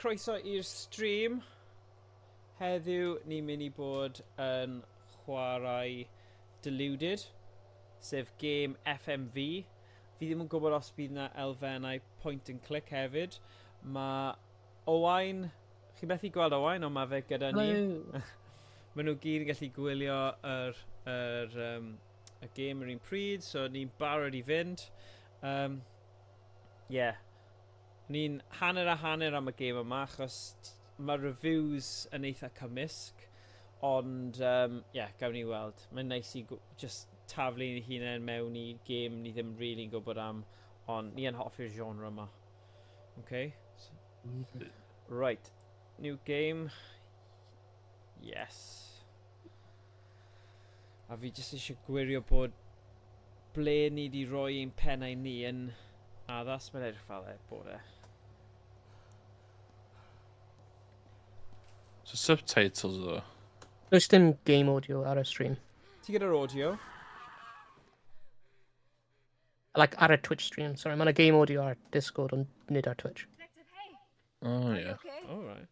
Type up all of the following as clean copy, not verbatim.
Croeso i'r stream. Heddiw ni'n mynd i bod yn chwarae Deluded, sef gêm FMV. Fi ddim yn gwybod os bydd yna elfennau point and click hefyd. Mae Owain, chi methu gweld Owain, ond mae fe gyda ni. Hello. Maen nhw gyd yn gallu gwylio yr, yr, um, y gêm yr un pryd, so ni'n barod i fynd. Um, yeah. Ni'n hanner a hanner am y gêm yma, achos mae reviews yn eitha cymysg, ond um, yeah, gawn ni weld. Mae'n neis i just taflu ein hunain mewn i gêm ni ddim really'n gwybod am, ond ni yn hoffi'r genre yma. Okay. So, right. New game. Yes. A fi jyst eisiau gwirio bod ble ni wedi rhoi ein pennau ni yn addas. Mae'n edrych fel e bod e. So subtitles o. Does dim game audio ar y stream. Ti gyda'r audio? Like ar y Twitch stream, sorry. Mae yna game audio ar Discord, ond nid ar Twitch. Oh, yeah. Okay. All right.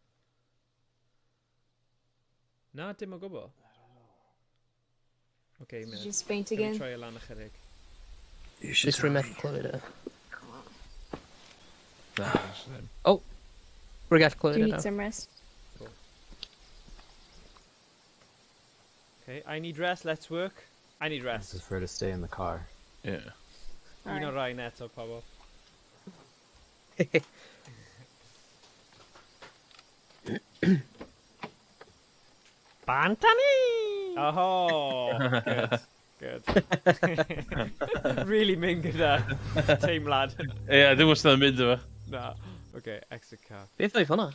Na, dim o gwbl. Okay, Did you minute. just faint Can we again? troi e lan ychydig? You should Just tell rwy'n methu me. clywed e. Na, ddim. Rwy'n gallu Do clywed you e need nawr. some rest? Okay, I need rest, let's work. I need I rest. prefer to stay in the car. Yeah. Un o'r Alright. rhain eto, pobl. Bantani! Oh, good, good. Really mynd gyda teimlad. Ie, yeah, dim wastad yn mynd efo. Na. Okay, exit car. Beth oedd hwnna?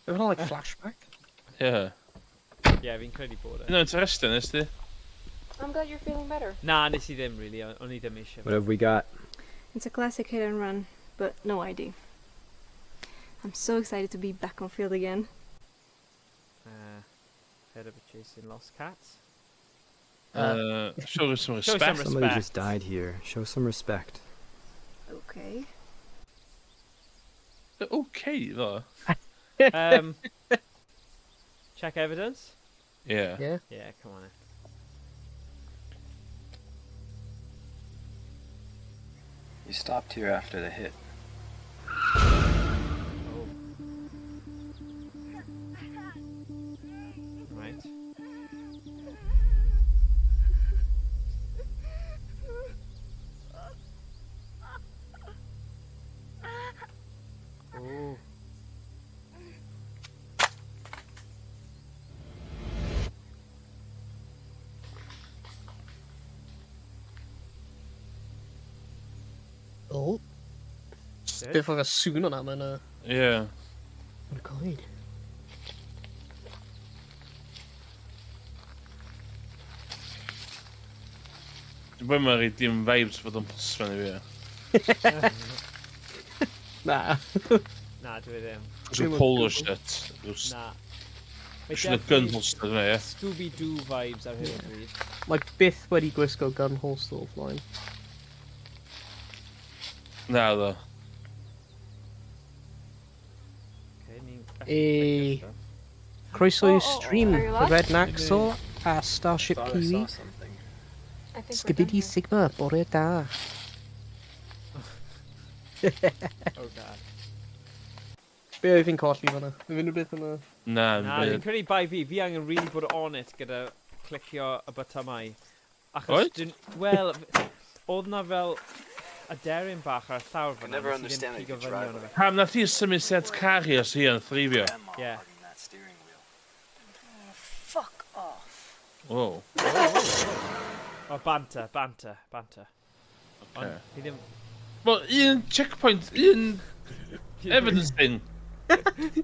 Oedd hwnna like flashback? Ie. Yeah, fi'n credu bod e. No, interesting, nes di? I'm glad you're feeling better. Na, nes i ddim, really. O'n i ddim eisiau. What have we got? It's a classic hit and run, but no ID. I'm so excited to be back on field again. Head up chasing lost cats. Show us some Show some respect. Somebody Respect. just died here. Show some respect. Okay. Okay, though. Check evidence? Yeah. Yeah. Yeah, come on in. You stopped here after the hit. Oh. Right. Oh. Oh. Good. Beth oedd y sŵn o'na, mae'n Yeah. Mae'n coed. Dwi'n bod mae'n rhaid dim vibes bod yn postman i fi. Na. Na, dwi ddim. Rhyw Dwi'm yn polo gwbod. shirt. Rhyw Na. Mae Siwr gun definitely holster yna, ie. Scooby-Doo vibes ar hyn o bryd. Mae byth wedi gwisgo gun holster o flaen. Na, ddo. Okay, ni'n gallu Ei. clicio stuff. Croeso Oh, i oh, oh, stream, are you The lost? Red Naxel a Starship Thought I Kiwi. saw something. I think we're done Skibidi here. Sigma, bore da. Oh god. Be oedd fi'n colli fan'na? Mae unrhyw beth yna? Na, Na, byd. fi'n credu bai fi. Fi angen really bod on it gyda clicio y botymau. Achos Oed? Wel, oedd na fel aderyn bach ar y llawr I fan'na. never nes i ddim understand how you pigo could fyny drive arno like fe. Pam nath hi symud set car hi os hi yn thrifio? grandma Yeah. hugging that steering wheel. Fuck off. Oh. Oh, banter, banter, banter. Ond Okay. fi ddim... Wel, un checkpoint, un evidence thing.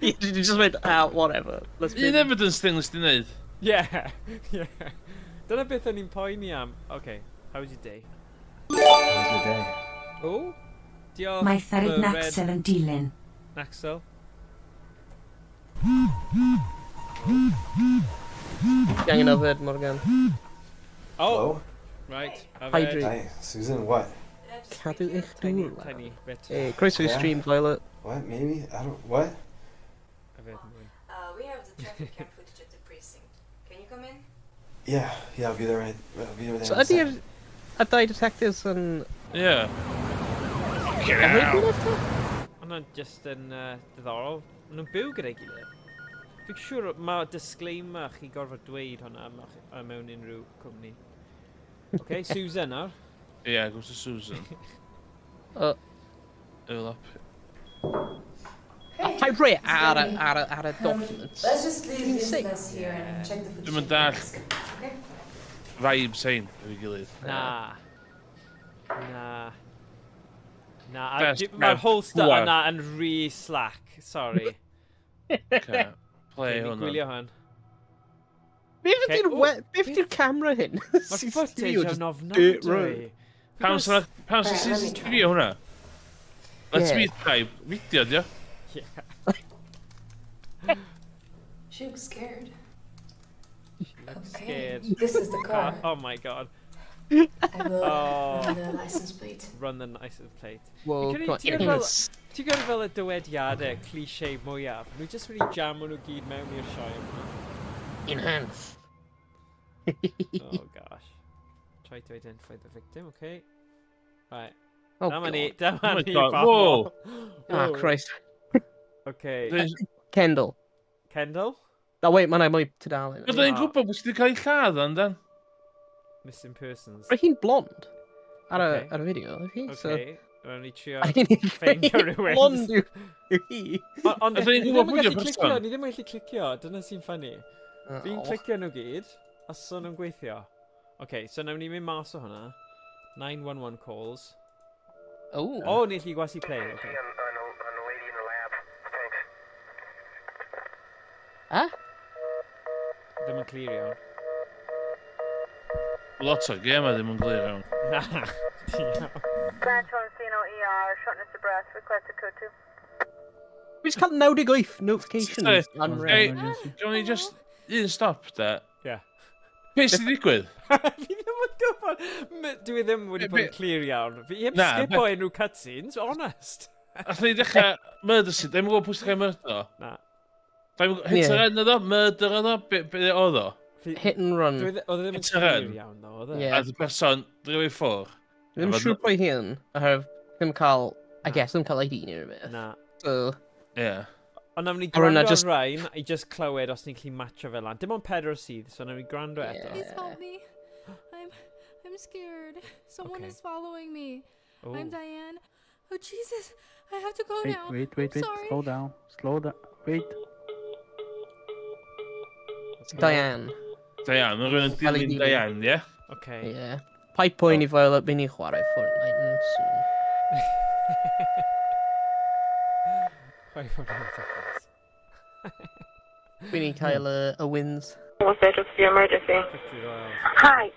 You just went, ah, whatever. Let's Un evidence thing nes di wneud. Yeah, yeah. Dyna beth o'n i'n poeni am. Okay, how was your day? How was your day? Oh, diolch. Mae Farid the Red Naxel yn dilyn. Naxel. Ti angen yfed, Morgan. Oh, Hello? right. Yfed. Hydrate. Hi, Susan. What? Cadw eich Tiny, dŵr. tiny bit. Hey, croeso i Yeah. stream, Violet. What? Maybe? I don't. What? yfed mwy. We have the traffic cam footage at the precinct. Can you come in? Yeah, I'll be there. Right, I'll be there. So in a ydy'r second. y dau detectives yn Ie. Fucking Ofyn hell. gilydd ta? Hwnna'n just yn diddorol. Maen nhw'n byw gyda'i gilydd. Fi'n siŵr mae disclaimer chi gorfod dweud hwnna mewn unrhyw cwmni. OK, Susan nawr. Ie, go to Susan. Level up. A paid rhoi ar y documents. Let's just leave Fi'n this sick. mess here and check the footage Dwi'm yn at the dallt. desk. Okay? Vibes hein, efo'i gilydd. Na. Na. Na, a Best mae'r kept whole stuff pŵer. yna yn rhy slack. Sorry. Okay. Play Okay, ni'n hwnna. gwylio hwn. Beth Okay, ydy'r o, beth ydy'r camera hyn? Mae'r footage o yn just ofnadwy. dirt road. Pam sy'n Right, let me CCTV o hwnna? Let's Yeah. meet type. Fideo, dio? Yeah. She looks scared. Looks Okay. scared. This is the car. Oh my God. I will Oh. run the license plate. Run the license plate. Whoa, Fi'n come on, credu ti'n fel- yes. Ti'n gwybod fel y dywediadau cliché mwyaf? Nhw jyst wedi jamo nhw gyd mewn i'r sioe yma. Enhance. Oh gosh. Try to identify the victim, okay. Right. Oh, Dyma ni, God. dyma Oh my ni, God, bobl. whoa. Ah, Whoa. Christ. Okay. Kendall. Kendall? Oh, wait, mae'n mwy tudalen. Byddwn ni'n gwybod bwy sydd wedi cael ei lladd o'n dan. Missing persons. Roedd hi'n blond. Ar y, Okay. ar y fideo, oedd hi? So, Okay. Rown ni trio I mean, ffeindio rhywun. Blond yw hi. Ond Ydyn ni'n ni gwybod ddim yn pwy gallu yw'r clicio, person? ni ddim yn gallu clicio, dyna sy'n funny. Fi'n Oh. clicio nhw gyd, a so nhw'n gweithio. Okay, so nawn ni mynd mas o hwnna. 911 calls. Oh. O, ni allu gwasgu play, okay. On a lady in the lab. Thanks. Ah? Ddim yn clir iawn. Lot o gema ddim yn glir iawn. Na, ti iawn. Branch on Encino ER, shortness of breath, request a code 2. We just cael 98 notifications. Sorry, Unreal. Hey, gawn ni just un stop, da. Yeah. Be sy'n digwydd? Fi ddim yn gwybod. Dwi ddim wedi bod yn clir iawn. Fi heb Na, skipo unrhyw cutscenes, honest. Allan ni ddechrau murder scene, ddim yn gwybod pwy sy'n cael murder. Na. Hit Ie. and run oedd o, murder oedd o, be oedd o? Hit and run. Oedd e ddim yn Hit and clir run. iawn, ddo, oedd e? Ie. A y person, drwy i ffwr. Ddim Efo- siŵr pwy hyn, oherwydd ddim cael, I Na. guess, ddim cael ID neu rhywbeth. Na. So, Ie. Ond nawn ni Ar hwnna gwrando ar rhain i just clywed os ni'n gallu matcho fel lan. Dim ond pedwar sydd, so nawn ni gwrando Ie. eto. Please help me. I'm scared. Someone Okay. is following me. Oh. I'm Diane. Oh Jesus! I have to go Wait, now. wait, wait, I'm wait. sorry. Slow down. Slow down. Wait. Okay. Diane. Diane, mae rhywun yn dilyn LED. Diane, ie? Okay. Yeah. Paid poeni, Violet, bydd ni'n chwarae Fortnite yn soon. Chwarae Fortnite, of course. Bydd ni'n cael y wins. What's the address for your emergency? Victory Royale. Hi,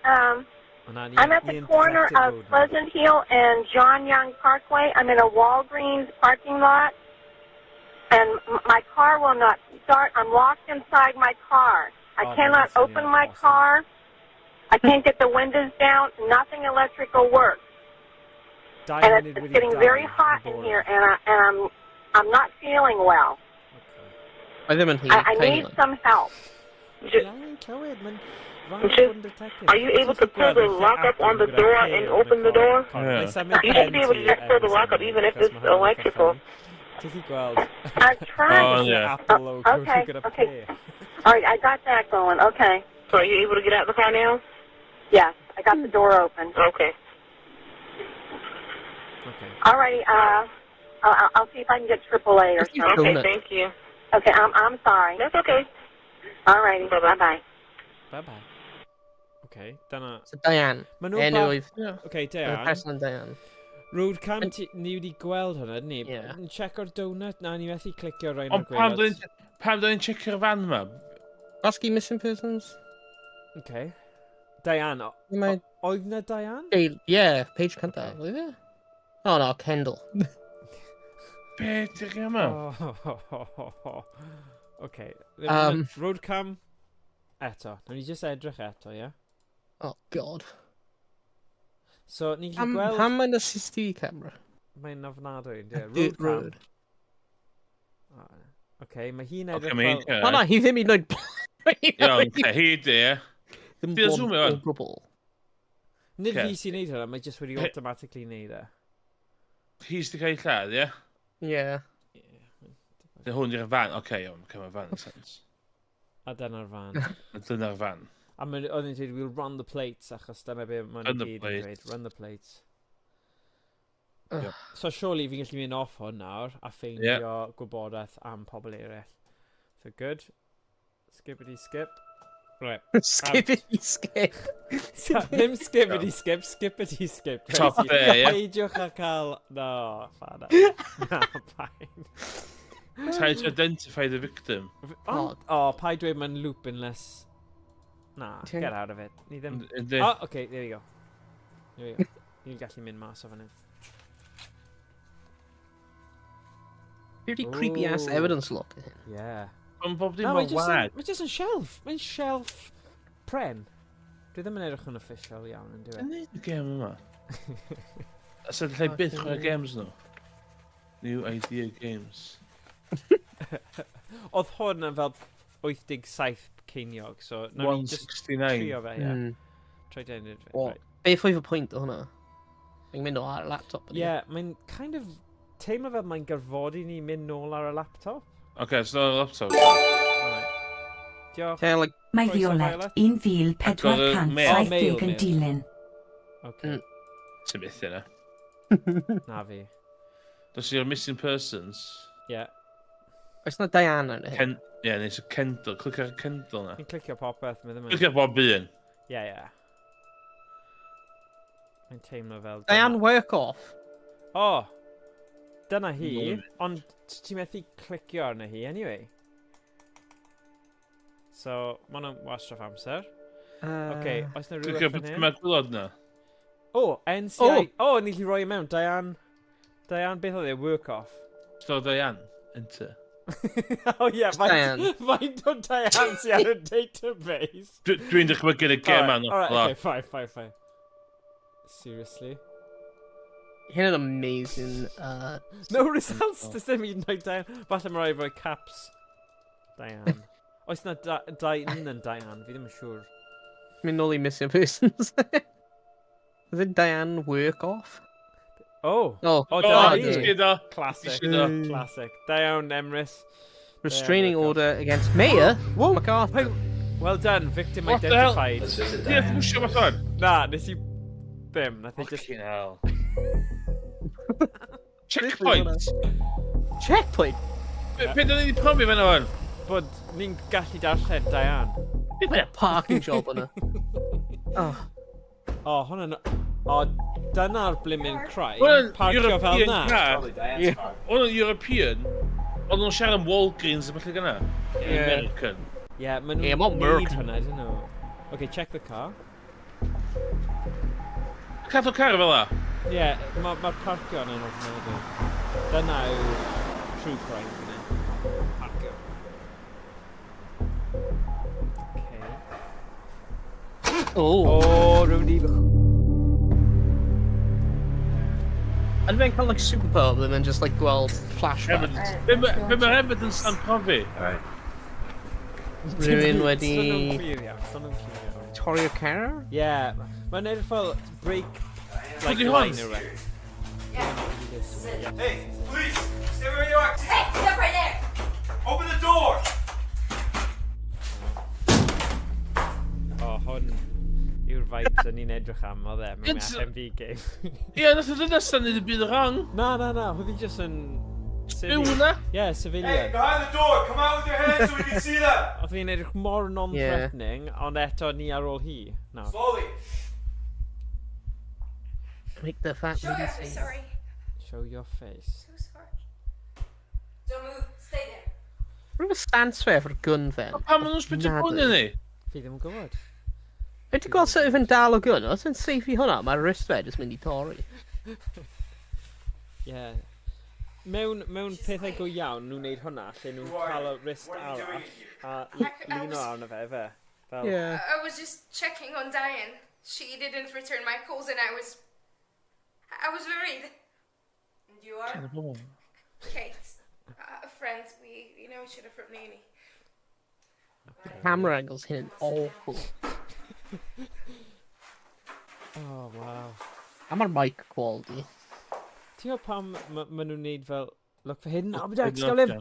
Ond na, I'm at ni the yn corner detective of mode nawr. Pleasant Hill and John Young Parkway. I'm in a Walgreens parking lot, and my car will not start. I'm locked inside my car. I Oh, cannot that's open my awesome. car. I can't get the windows down. Nothing electrical works. Dau And munud it's wedi getting dau very yn hot in bore. here, and I'm not feeling well. Okay. Mae ddim yn hi, I need Caelan. some help. Fi angen clywed, mae'n rhaid Just- bod yn detective. Are you able to pull the lock up on the door and open the door? Yeah. You should be able to just pull the lock up even if it's electrical. Ti'n gallu gweld I've tried. Oh, yeah. Apple logo gyda okay. P. All right, I got that going. Okay. So are you able to get out of the car now? Yes, I got the door open. Okay. Okay. All righty. I'll see if I can get AAA or If you something. Okay, Donut. thank you. Okay, I'm sorry. That's okay. All righty. Bye-bye. Bye bye. Bye bye. Okay, dyna. So Diane. Ma' nhw Enw bach oedd Okay, y Diane. person yn Diane. Road cam, ni wedi gweld hwnna, dyn ni? Ie. Yn check o'r donut? Na, ni methu clicio rhain o'r Ond pam gwaelod. dyn ni'n checio'r fan ma? Gwasgu missing persons? Okay. Diane, Mae... oedd na Diane? Yeah, page cyntaf, oedd e? Oh no, Kendall. Be di'r yma? Oh, okay. Road cam eto. Nawn ni just edrych eto, ie? Oh God. So, ni'n gallu Pam, gweld pam mae'n y CCTV camera? Mae'n ofnadwy, yndi? Dirt Road cam. road. Oh, Okay, mae hi'n Oce, edrych mae hi'n fel... cyrraedd. O na, hi ddim un oed... Iawn, oce, hi di, ie. Ddim Ti'n blond zoomio o wan? gwbl. Nid Ocê. fi sy'n neud hwnna, mae jyst wedi automatically neud e. Hi sydd wedi cael ei lladd, ie? Ie. Dy hwn di'r fan, oce, iawn, oce, mae fan yn sens. A dyna'r fan. A dyna'r fan. A oedd hi'n dweud, we'll run the plates, achos dyna be maen Run nhw the gyd yn dweud. plates. Run the plates. Ugh. So surely fi'n gallu mynd off hwn nawr a ffeindio gwybodaeth am pobl eraill. So good. Skippity skip. Right. Skippity skip. Ddim skippity skip, skippity skip. Top Tracy. there, ie. Peidiwch â cael... No, fana. Na, paid. Try to identify the victim. Oh, oh, paid dweud mae'n loop unless... Na, get out of it. Ni ddim... Yndi. Oh, okay, there we go. There we go. Ni'n gallu mynd mas o fan hyn. Pretty creepy ass Ooh. evidence look. Yeah. Mae'n bob dim Na, mor mae'n just yn, wag. mae just yn shelf. Mae'n shelf pren. Dwi ddim yn edrych yn official iawn yn Yn dweud. neud y gêm yma. A sa'n lle byth chwarae games nhw. New Idea Games. Oedd hwn yn fel 87 ceiniog, so nawn ni just 169. trio fe, ie. Try to edit fe. What? Right. Beth oedd y pwynt o hwnna? Mae'n mynd o ar y laptop. ydi? Yeah, mae'n kind of teimlo fel mae'n gorfodi ni mynd nôl ar y laptop. Oce, so dyna'r laptop. Alright. Diolch. Te, like, Mae Croeso, Violet Violet. Agor y mail. Oh, mail, 1470 yn mail. dilyn. Okay, Ti'n byth yna. na fi. Dos i'r missing persons. Yeah. Oes na Diana yn hyn? Ken... Ie, yeah, neis y Kendall. Clic ar y Kendall na. Fi'n clicio popeth, mae ddim yn... Clic ar bob un. Yeah, yeah. Mae'n teimlo fel... Diane work off. O! Oh, dyna hi, No. ond ti'n methu clicio arno hi anyway. So, ma' hwnna'n wastraff amser. Oce, oes na Clic rhywbeth ar fan beth hyn? mae'r gwylod na. O, NCI... O, oh, ni gallu rhoi e mewn. Diane... Diane, beth oedd e? Work off. So Diane. Enter. O ie, Diane. faint o Diane sy ar y database? Dwi'n dychmygu'r y gêm Alright, yma. alright, okay, fine, fine, fine. Seriously? Hyn yn amazing. No results! Does dim un oed Diane. Falle mae rhaid rhoi caps. Diane. Oes na Diane yn Diane, fi ddim yn siŵr. Mynd nôl i missing persons. Is it Diane work off? Oh! Oh, Oh, O, dyna di. hi! gyda. Classic. Gyda. Classic. Da iawn, Emrys. Restraining work off. order against Mayor Whoa! MacArthur. Well done, victim What the hell? identified. Let's visit Ie, Diane. dwi'n siŵr beth o'n. Na, nes i... Ddim, nath i just... Fucking hell. Checkpoint! Checkpoint. Be da ni wedi profi fan o'n? Bod ni'n gallu darllen Diane. Beth a parking job yna. Oh, O, oh, hwnna'n... O, dyna'r blimmin crime. Hwnna'n Parcio fel European na. car. Probably Diane's car. Hwnna'n European. Ond nhw'n siarad am Walgreens a felly gyna. Ie. American. Ie, yeah, maen Ie, nhw'n ma'n neud American. hwnna, dyn nhw. Okay, check the car. Cadw car fel la. Ie, yeah, mae'r ma parcio yna'n ofnadwy. Dyna yw true crime fan hyn. Parcio. Okay. oh. O, rhywun di... And fe'n cael like superpower ddim yn just like gweld flashback. Evidence. Be mae'r evidence na'n profi? All right. Rhywun wedi Swn nhw'n clir iawn, swn nhw'n clir iawn. torri'r car? Ie, mae'n edrych fel break... Like, Pwy 'di hwn? line neu rhywbeth. Yeah. This is it. Hey, police! Stay where you are. Hey, stop right there! Open the door. O, hwn yw'r vibes o'n i'n edrych am, oedd e, mewn It's- FMV game. Ie, nath o ddynas na'n neud y byd wrong. Na, na, na, oedd hi just yn... Byw hwnna. Ie, yeah, civilian. behind the door. Come out with your hands so we can see them. Oedd hi'n edrych mor non-threatening, ond eto ni ar ôl hi. Na. Slowly. Make the fat Show lady your say. Sorry. Show your face. So sorry. Don't move. Stay there. Rwy'n stance fe efo'r gun then. Pam maen nhw'n sbitio Nadi. gwn i ni? Fi ddim yn gwybod. Wyt ti'n gweld sut oedd yn dal o gun? Os yn safe i hwnna, mae'r wrist fe jyst mynd i torri. Ie. Yeah. Mewn pethau go iawn, nhw'n neud hwnna, lle nhw'n Who are cael y you? wrist What are you arall doing here? a I lino was- arno fe, fe. Fel, Yeah. I was just checking on Diane. She didn't return my calls and I was worried. And you are? Kate. friends. We know each other from uni. Camera angles hyn yn awful. Oh, wow. A mae'r mic quality. Ti'n gwybod pam ma, ma nhw'n neud fel look for hidden objects, gyflym?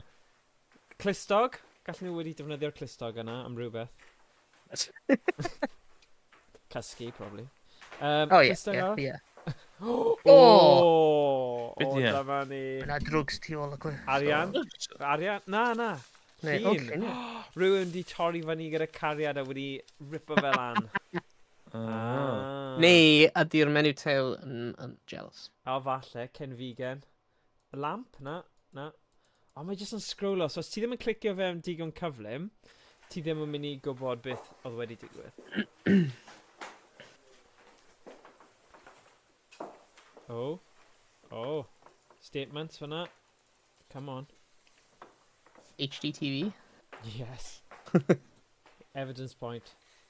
Clustog? Gallen nhw wedi defnyddio'r clustog yna am rhywbeth. Cysgu, probably. Oh, ie, Clustog ie, arall? ie. Oh! Oh! Be O, 'di hynna? dyma ni. Yna drugs tu ôl y cliff. Arian? Arian? Na, na. Neu, o, Llun. llun, ie. Rhywun di torri fyny gyda cariad a wedi ripo fe lan. Ah. Neu ydy'r menyw tew yn jealous. O, falle, cenfigen. Y lamp? Na, na. O, mae jyst yn scrollo. So, os ti ddim yn clicio fe am digon cyflym, ti ddim yn mynd i gwybod beth oedd wedi digwydd. Oh. Oh. Statements fyna. Come on. HDTV. Yes. Evidence point.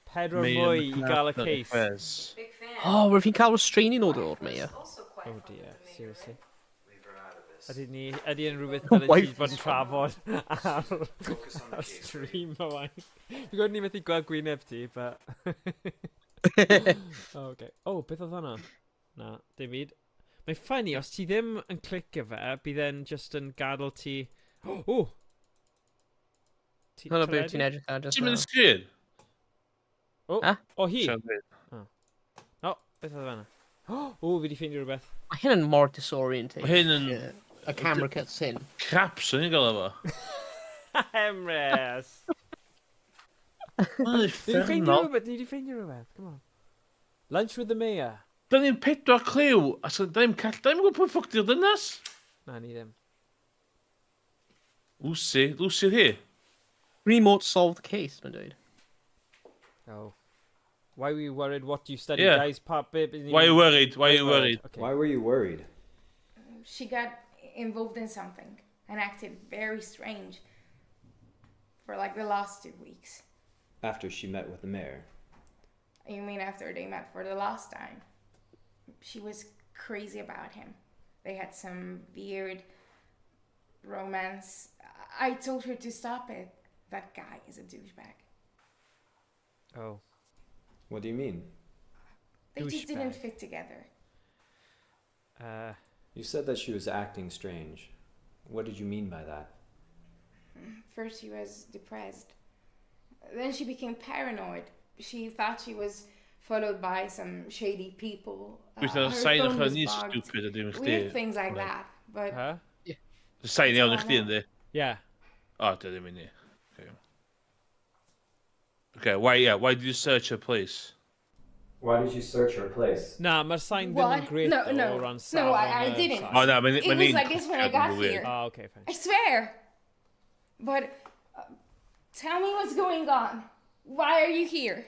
Pedwar mwy i gael y case. case. Big fan. Oh, rwyf fi'n cael restraining order o'r mayor. Also quite Oh fond of dear, the mayor, seriously. right? Leave her out of this. Ydy ni, ydy yn rhywbeth dylai ti Wife fod yn trafod ar, Focus on the ar case. stream o wain. Fi'n gwybod ni methu gweld gwyneb ti, but... oh, okay. Oh, beth oedd hwnna? Na, dim byd. Mae'n funny, os ti ddim yn clicio fe, bydd e'n just yn gadael ti... Oh! Ti, Hwna beth teledu? ti'n edrych ar just Ti'n mynd now. y sgrin? O, Ha? o hi! Siarad fi. O, beth oedd fan'na? O, fi di ffeindio rhywbeth. Mae hyn yn mor disorienting. Mae hyn yn Ie, Y camera cuts hyn. crap sy'n ni'n gael efo. Emrys! Mae'n Ni di ffeindio uffernol. rhywbeth, ni di ffeindio rhywbeth, come on. Lunch with the mayor. Da ni'n pedwar cliw, a so, da ni'n call, da ni'n gwybod pwy ffwc di'r dynas. Na, ni ddim. Lucy, Lucy hi. Remote solve the case, mae'n dweud. Oh. Why were you worried? What do you study, Yeah. guys? Pop, babe. Why are you worried? Why are you worried? Okay. Why were you worried? She got involved in something and acted very strange for like the last 2 weeks. After she met with the mayor. You mean after they met for the last time? She was crazy about him. They had some weird romance. I told her to stop it. That guy is a douchebag. Oh. What do you mean? They just didn't Douchebag. fit together. You said that she was acting strange. What did you mean by that? First, she was depressed. Then she became paranoid. She thought she was followed by some shady people. Gweithio Her sain phone o'ch was ni bugged. stupid a dim chdi. Weird things like that. But Huh? Sain iawn i chdi yndi? Yeah. O, dy ddim i ni. Okay. Okay, why, yeah, why did you search her place? Why did you search her place? Na, mae'r sain ddim yn What? great No, though, no. o ran No, I- safon I y didn't. sain. O na, mae'n It was like this when I got here. Oh, okay, fine. I swear. But tell me what's going on. Why are you here?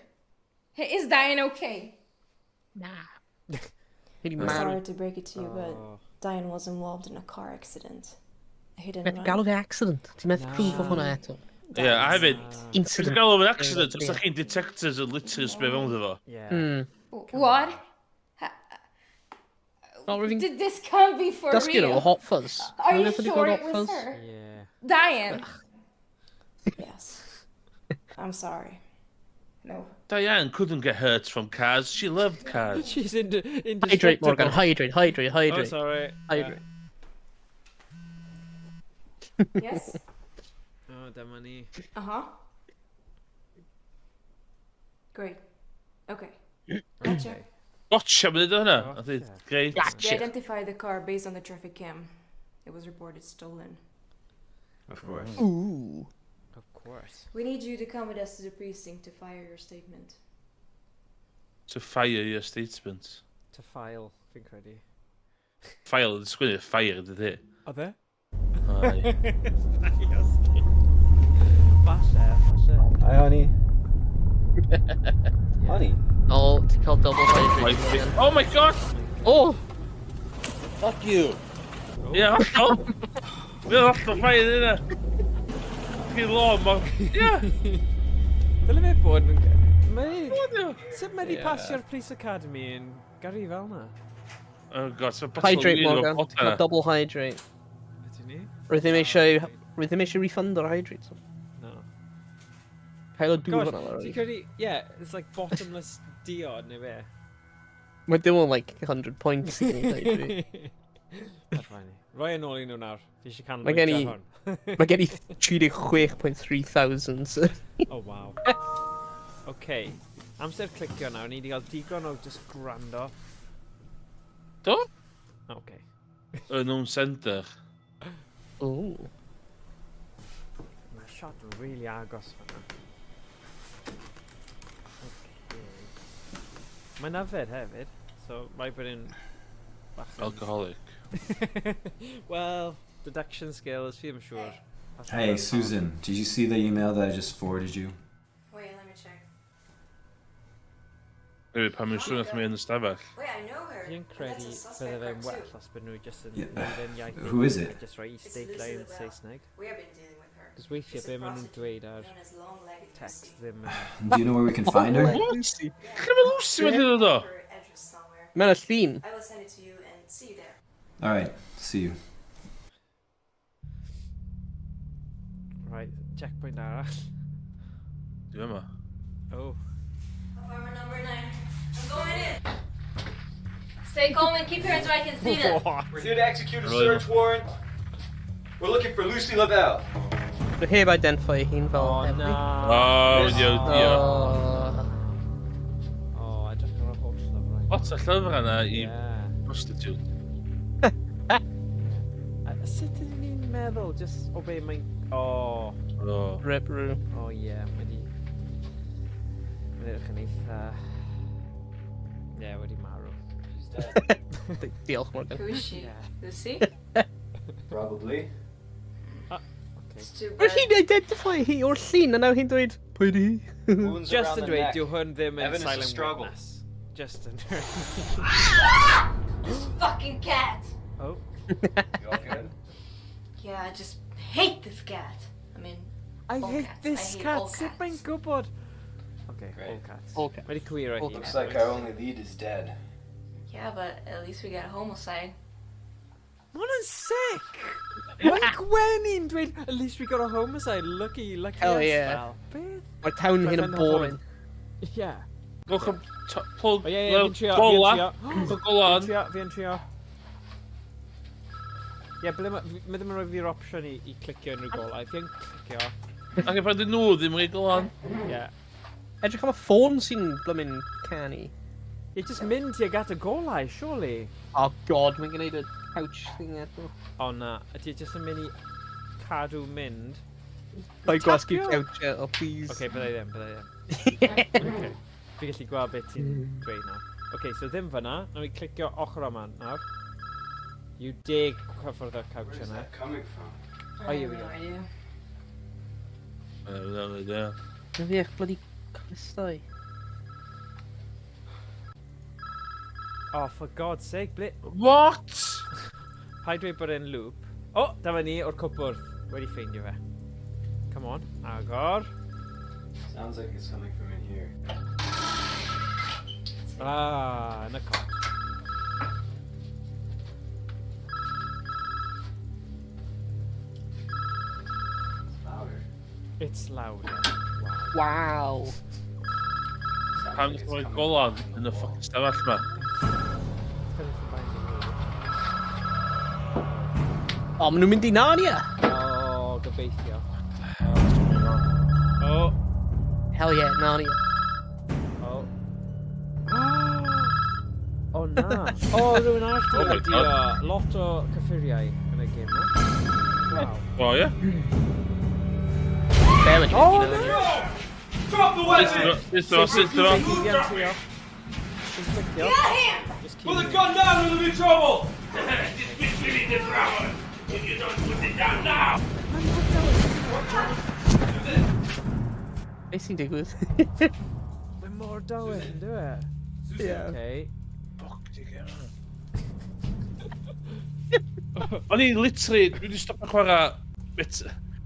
Is Diane okay? Na. Fi di I'm marw. sorry to break it to you, but Oh. Diane was involved in a car accident. A hit and Methu run. galw fe accident. Ti'n methu proof of hwnna eto. Ie, a hefyd, ti'n Incident. galw fo'n accident, os Ie. da chi'n detectives yn literally sbio fewn iddo fo. Yeah. What? O, rwyf fi'n This can't be for dysgu nhw real. Hot Fuzz. Are you Rhywbeth wedi sure gweld it Hot was Fuzz? her? Yeah. Diane. Yes. I'm sorry. No. Diane couldn't get hurt from cars, she loved cars. She's indestructible. Hydrate, Morgan. Hydrate, hydrate, Oh, hydrate. sorry. Hydrate. Yes? Oh, dyma ni. Uh huh. Great. Okay. Gotcha. Gotcha, mae'n dweud hwnna. A dweud, great. They Gotcha. identified the car based on the traffic cam. It was reported stolen. Of course. Ooh. Of course. We need you to come with us to the precinct to fire your statement. To fire your statement. To file, fi'n credu. File, yn sgwennu fire, dydy. Oedd e? Aye. Fire statement. Falle, falle. Hi, honey. Honey. O, ti'n cael double hydrate. Wife- Morgan. Oh my God! O! Fuck you! Ie, hollol! Ie, hollol fine yna. Chi'n lôn, ma... Ie! Dyle fe bod yn... Mae... Ie. Sut mae wedi Ie. pasio'r Police Academy yn gyrru fel na? Oh God, so bottle Hydrate, weed efo Morgan. pot Ti'n cael yna. double hydrate. Ydyn ni? Rwyf ddim eisiau Rwy ddim eisiau refund o'r hydrate. No. Cael o dŵr Gosh, fan'na, ti'n Lowri. credu, yeah, it's like bottomless diod neu be? Mae dim ond like 100 points i gwneud hydrate. That's funny. Roi yn ôl i nhw nawr. Fi eisiau Mae gen canolbwyntio i- hwn. Mae gen i 36.3 thousand. So. Oh, wow. OK. Amser clicio nawr. Ni wedi cael digon o just gwrando. Do? OK. Unknown sender. Ooh. Mae shot yn really agos fan'na. Okay. Mae'n yfed hefyd, so rhaid bod e'n bach yn... Alcoholic. Well, deduction skills, fi ddim yn siŵr. Falle Hey, bod e'n Susan, did you see the email that I just forwarded you? Wait, let me check. Hefyd, pan mae'n siŵr nath mi yn y stafell. Wait, I know her. Fi'n And credu that's a suspect bydde fe'n card well too. os bod nhw jyst yn Yeah. neud e'n iaith Who is eu it? a jyst rhoi It's isdeitlau Lucy yn LaBelle. Saesneg. We have been dealing with her. Cos weithiau She's a be maen nhw'n prostitute dweud ar known as Long-Legged text Lucy. ddim yn... Do you know where we can find her? What? Lle mae Lucy wedi dod o? Her address somewhere. Mae'n y llun. I will send it to you and see you there. All right, see you. Right, checkpoint arall. Dwi yma. Oh. Apartment number 9. I'm going in. Stay calm and keep your hands where I can see them. What? We're here to execute a Really? search warrant. We're looking for Lucy LaBelle. Rwy heb identify ei hun fel Oh, Emily. na. O, wedi o, dio. Oh. Oh, edrych ar y holl lyfrau. Lot o llyfrau yna i Yeah. prostitute. A sut ydyn ni'n meddwl, just o be mae'n... Oh, O. Rip rw. oh yeah, mae di... Mae'n edrych yn eitha... Yeah, wedi marw. She's dead. Diolch, Morgan. Who is she? Yeah. Lucy? Probably. Okay. It's too Rwy bad. hi'n identify hi o'r llun a nawr hi'n dweud, pwy di hi? Wounds Just around yn the dweud, neck. dyw hwn ddim yn Evidence of silent struggle. witness. Just yn This fucking cat! Oh. You all good? Yeah, I just hate this cat. I mean, I All hate cats. I this hate cat. all Sut mae'n cats. gwybod? Okay, Great. all cats. All cats. Mae wedi cywiro All hi. Looks like our only lead is dead. yeah, but at least we got a homicide. Ma' hwnna'n sick! Mae'n Gwenny'n dweud, at least we got a homicide, lucky, lucky Hell us, yeah. fel. Beth? Mae'r town hyn yn Mae fe'n boring. Yeah. Gwch y plug... O ie, ie, fi'n trio, fi'n Gola. trio. Plug gola Fi'n on. trio, fi'n trio. Ie, ble ma... Mae ddim yn rhoi fi'r opsiwn i clicio unrhyw golau. Fi'n clicio. Ac e pan dyn nhw ddim yn rhoi gola on. Ie. Edrych am y ffôn sy'n blymyn canu. Ie, just mynd tuag at y golau, surely. Oh god, mae'n gwneud y couch thing eto. O na, ydy jyst yn mynd i cadw mynd. Paid gwasgu Tapio. couch e, oh please. Oce, okay, byddai ddim, byddai ddim. Okay. Fi gallu gweld beth ti'n dweud nawr. Oce, okay, so ddim fyna. Nawr i clicio ochr yma nawr. Yw deg cyffwrdd o'r couch Where is yna. that coming from? Oh, here we I go. have no idea. Ie. Dwi'n fi eich bloody clustau. Oh, for God's sake, ble... What? Paid dweud bod e'n loop. O, oh, dyma ni o'r cwpwrdd. Wedi ffeindio fe. Come on, agor. Sounds like it's coming from in here. Ah, yn y cot. It's louder. It's louder. Wow. Wow. Sounds Pam like it's rhoi coming gola on from yn the y wall. fucking stafell ma. It's coming from behind the wall. O, maen nhw'n mynd i Narnia! Oh, gobeithio. Oh, Hell yeah, Narnia. oh. Oh na. Oh, rhywun arall Oh my di idea lot o cyffuriau yn y gêm na. Wow. O, ie? Be wedi Oh, mynd i Narnia? Drop the weapon! Sut o, sut o? Fi yn trio. Fi'n clicio. Just keep Put the gun down or there'll be trouble! This bitch really the trouble. If you don't put it down now. Beth sy'n digwydd? Mae mor dywyll, yn dyw e? Yeah. Okay. Fuck, di gem. O'n i literally, dwi wedi stopio chwarae bit,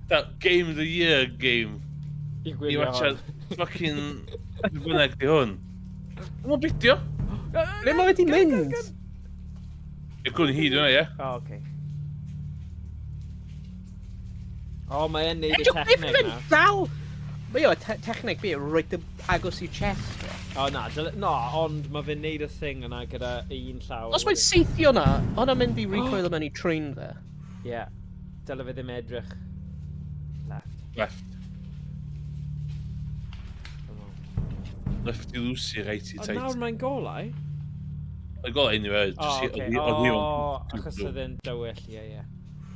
that Game of the Year game. I I gwylio watchad hwn. fucking, be bynnag di hwn. Mae'n bidio. Ble mae wedi mynd? Y gwn hi, dwi'n ie? Oh, okay. O, mae e'n neud y Edrych, beth techneg fe'n na. dal? Mae o, techneg fi, reit y agos i chest fe. O, na, na, ond mae fe'n neud y thing yna gyda un llaw. Os mae'n seithio na, hwnna'n mynd i recoil mewn i train fe. Ie. Yeah. Dyle fe ddim edrych. Left. Left. Lefty loosey, righty Ond tight. nawr mae'n golau. Mae'n golau anyway. O, Just oce. oedd hi O, on- achos oedd e'n dywyll, ie, ie.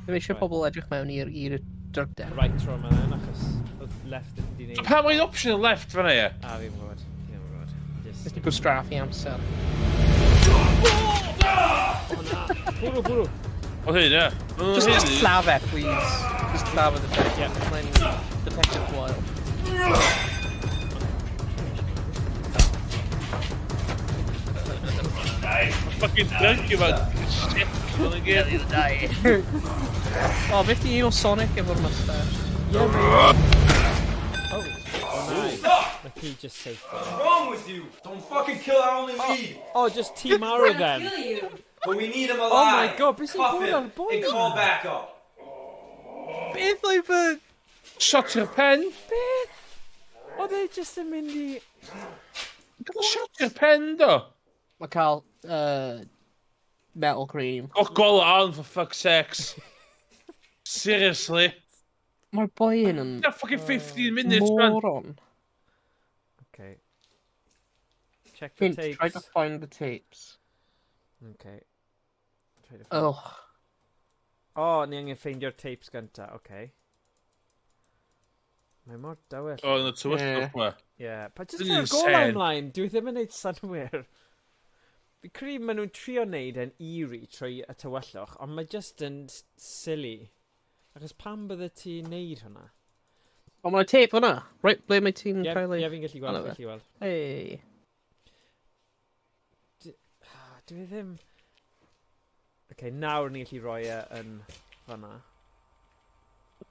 Ddim eisiau Right. pobl edrych mewn i'r drug den. Right tro yma then, achos oedd left yn di So neud. pam mae'n option left fan'na, ie? A, fi'n gwybod. Fi ddim yn gwybod. Just... Just i gwastraffu amser. O, na. Bwrw, bwrw. Oedd hyn, ie. Just lladd e, please. Just lladd y detective. Yeah. Mae'n detective wild. Fucking drunk yma. Shit. Mae'n gyd. O, beth di un o Sonic efo'r mustache? Yeah, but... Oh, oh no. Like he just safe. What's wrong with you? Don't fucking kill our only lead. Oh, just Team Arrow then. Kill you. But we need him alive. Oh my God, beth sy'n Cuff bod him ar boi and call yma? backup. Beth oedd fy... Shot i'r pen. Beth? Oedd e just yn mynd i... Gael shot i'r pen, do. Mae cael metal cream. Oh, gola on, for fuck's sakes. Seriously. Mae'r boi hyn yn Yeah, fucking 15 minutes, man. moron. Okay. Check the Hint, tapes. try to find the tapes. Okay. Try to find... Ugh. Oh, ni angen ffeindio'r tapes gynta, okay. Mae mor dywyll. Oh, yn y tywyllwch ma. Yeah, pa just Yn rhoi'r golau insane. ymlaen, dwi ddim yn neud synwyr. Fi credu maen nhw'n trio neud yn eerie trwy y tywyllwch, ond mae just yn silly. Achos pam bydde ti'n neud hwnna? O, mae'n tape hwnna. Right, ble mae ti'n Ie, cael ei... ie, fi'n gallu gweld, Hwnna fi'n fe. gallu gweld. Hey. Ah, dwi ddim... Okay, nawr ni'n gallu rhoi e yn fanna.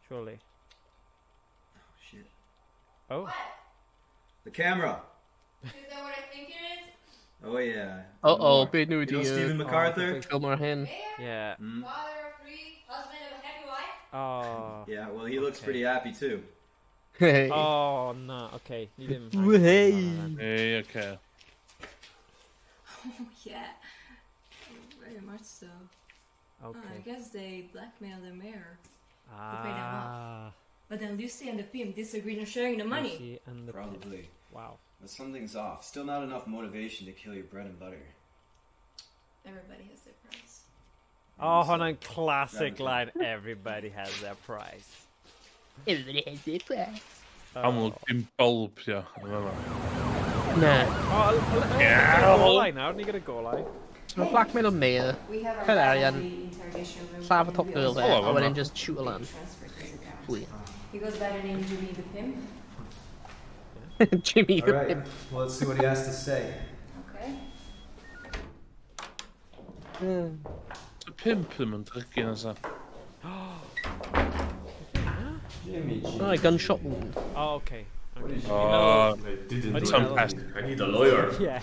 Surely. Shit. Oh. The camera. Is that what I think it is? Oh yeah. Uh-oh, beth nhw You know wedi... Stephen MacArthur? Ffilm o'r hyn. Yeah. Father of three, husband of a happy wife. Oh. Yeah, well, he looks Okay. pretty happy too. Hey. Oh, na, okay. Ni ddim... Hey. Hey, okay. Oh yeah. Very much so. Oh, I Okay. guess they blackmailed the mayor. pay them off. Ah. But then Lucy and the pimp disagreed on sharing the money. Lucy and the pimp. Probably. Wow. But something's off. Still not enough motivation to kill your bread and butter. Everybody has their price. Oh, hwnna'n classic line. Everybody has their price. Everybody has their price. Amlwg, dim bulb, ia. yn fan'na. Na. Oh, Yeah. golau nawr, ni gyda golau. So mae blackmail o mayor, We have our cael arian, the interrogation room. lladd y and top we girl also fe, Oh, a wedyn fan'na. just shoot o lan. transferred his account. Pwy? He goes by the name Jimmy the Pimp. Jimmy All the right. Pimp. Well, let's see what he has to say. Okay. Y pimp ddim yn drygu na sa. Jimmy G. Oh, a gunshot wound. Oh, okay. Okay. Oh, I didn't O'n do i'n Tom meddwl- Pest. I need a lawyer. Yeah,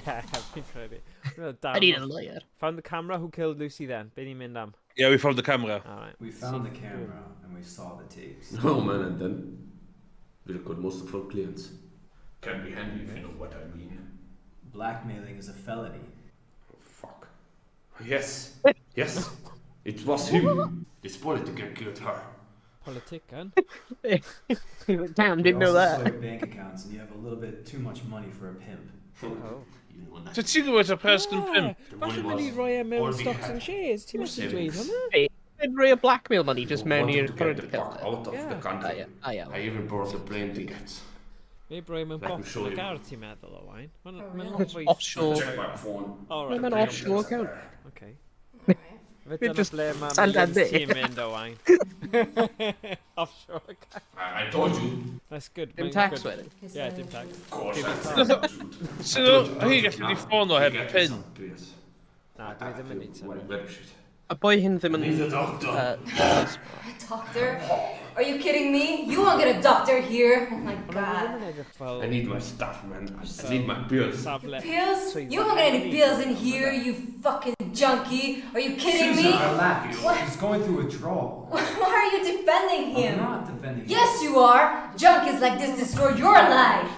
fi'n credu. Fi'n meddwl I need a Dan. lawyer. Found the camera who killed Lucy then. Be ni'n mynd am? Yeah, we found the camera. Alright. We found the camera and we saw the tapes. Oh man, and then we record most of our clients. Can be handy if you know what I mean. Blackmailing is a felony. Oh, fuck. Yes. Yes. It was him. This politic killed her. Politician. Damn, We didn't know also that. saw your bank accounts and you have a little bit too much money for a pimp. Oh. You know that. So ti'n gwybod y person pimp? The Falle money mynd i was roi e mewn all we stocks had. and shares. Ti'n methu dweud Savings. hwnna? Yn rhoi o blackmail money just mewn Wanted i'r to get current the account. fuck out of Yeah. the country. Ah, ie. Ah, ie. I even bought the plane tickets. Maybe roi mewn Let me box show yn y you. gar, ti'n meddwl, Owain? Mae'n Oh, ma really? lot fwy... Offshore. Check my phone. All right. Mae'n offshore account. Okay. Alright. Fe dyna Just ble mae Santander. millions ti'n mynd, Owain. Offshore account. I told you. That's good. Dim mae'n tax good. wedyn. His Yeah, name dim is tax. Of course. Dim I tax. tell the truth. So, hi gallu di ffôn o heb pin. Yes. Na, dwi ddim yn neud Well, synnwyr. very shit. Y boi hyn ddim yn... Need a doctor. Uh, A doctor? Are you kidding me? You won't get a doctor here. Oh my god. I need my stuff, man. I need my pills. Safle. Pills? You won't get any pills in here, you fucking junkie. Are you kidding Susan, me? relax. What? He's going through withdrawal. Why are you defending him? I'm not defending him. Yes, you are. Junkies like this destroy your life.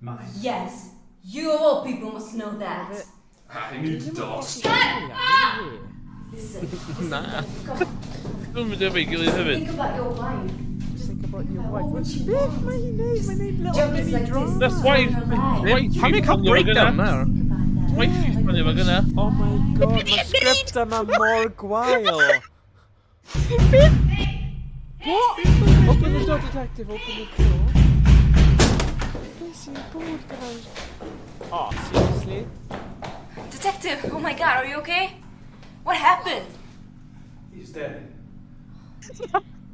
Mine. Yes, you of all people must know that. I need dogs. Shut up! Listen, listen, Na. come on. Dwi'n mynd efo'i gilydd hefyd. Think about your wife. Just think about your wife. What would she Beth want? mae hi'n neud? Mae'n neud little Junkies mini like this. drama. That's why... Her life. Pam i'n cael breakdown nawr? Waith fi'n ffonio fo gynna. Oh my god, mae'r sgript yma mor gwael. What? Open the door, detective, open the door. Beth sy'n bod gyda'r... Oh, seriously? Detective, oh my god, are you okay? What happened? He's dead.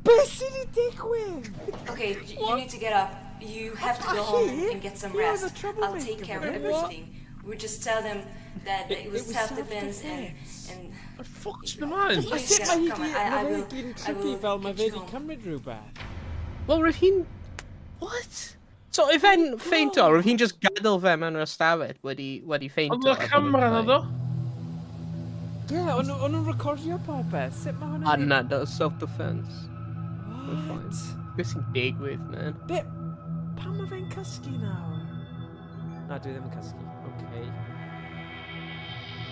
Beth sy'n ei digwydd? Okay, you need to get up. You have to go home and get some He was a rest. I'll take care of troublemaker. What? everything. We just tell them that it was it was self-defense and and Fuck's ymlaen? A Please sut get mae hi up, come di... on, I Mae fe will gyd yn I trippy will fel mae get fe you di home. cymryd rhywbeth. Wel, roedd hi'n... What? So, if e'n ffeinto, roedd hi'n just gadael fe mewn yr ystafell wedi ffeinto. Ond mae'r camera na ddo. Ie, o'n nhw'n recordio popeth. Sut mae hwnna'n... A na, that was self-defense. We're fine. What? Beth sy'n digwydd, man? Be... Pam mae fe'n cysgu nawr? Na, dwi ddim yn cysgu. Okay.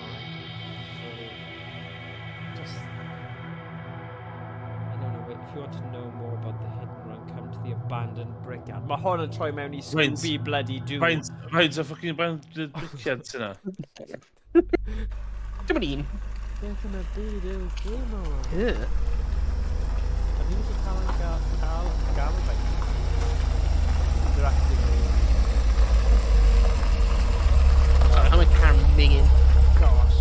Alright. Sorry. Just... I don't know, wait, if you want to know more about the hit and run, come to the abandoned brickyard. Mae hwn yn troi mewn i Faint- Scooby bloody Doo. Faint o fucking abandoned brickyard sy'n na? Dim ond un. Beth yn y byd yw'r gêm o? Yeah. A fi'n gallu cael yn gael gael like interactive. I'm a car minging. Gosh.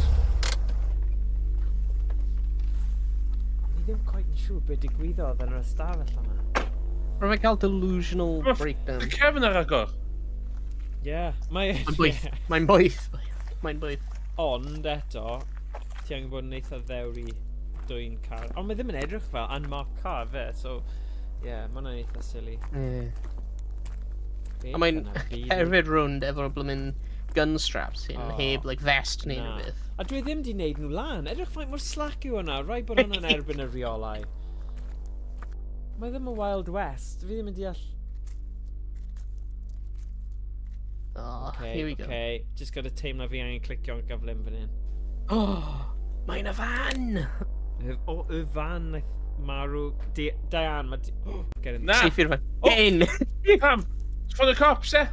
Ni ddim quite yn siŵr beth digwyddodd yn yr ystafell yma. Rwy'n fe cael delusional Ma' breakdown. Y cefn ar agor. Yeah, mae... Mae'n boeth. Mae'n boeth. Mae'n boeth. Ond eto, ti angen bod yn eitha ddewr i dwyn car. Ond mae ddim yn edrych fel unmarked car fe, so... Yeah, mae hwnna'n eitha silly. Yeah. Beth A mae'n yn y byd yw- hefyd rownd efo'r blymyn gun straps hyn, Oh. heb like vest neu Na. rhywbeth. A dwi ddim di wneud nhw lan. Edrych faint mor slack yw hwnna. Rhaid bod hwnna'n erbyn y rheolau. Mae ddim y Wild West. Fi ddim yn deall... Oh, Okay, here we go. Okay. Just got to teimlo fi angen clicio'n gyflym fan hyn. Oh, mae'n y fan! O, y fan naeth marw... Diane, mae... Get in. Na! Safe i'r fan. Oh. Get in! Pam? For the cops, eh?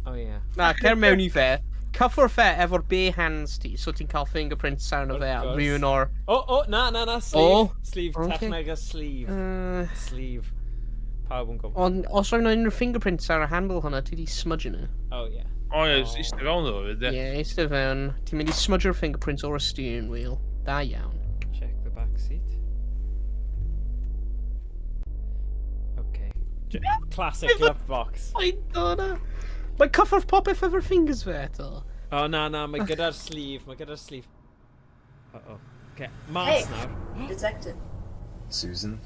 Oh, yeah. Na, cer mewn i fe. Cyffwrdd fe efo'r bare hands ti, so ti'n cael fingerprints arno fe a Wrth gwrs. mewn o'r... O, na, na, na, sleeve. Oh, Sleeve, okay. techneg a sleeve. Sleeve. Pawb yn gwybod. Ond os rhaid unrhyw fingerprints ar y handle hwnna, ti di smudge nhw. Oh, yeah. O ie, eistedd fewn iddo fo, Ie, yeah, eistedd fewn. Ti'n mynd i smudge'r fingerprints o'r steering wheel. Da iawn. Check the back seat. Okay. Classic glove box. I don't know. Mae cyffwrdd popeth efo'r fingers fe eto. Oh, na, na, mae gyda'r sleeve. Mae gyda'r sleeve. Uh-oh. Okay, mas Hey. nawr. Detective. Susan?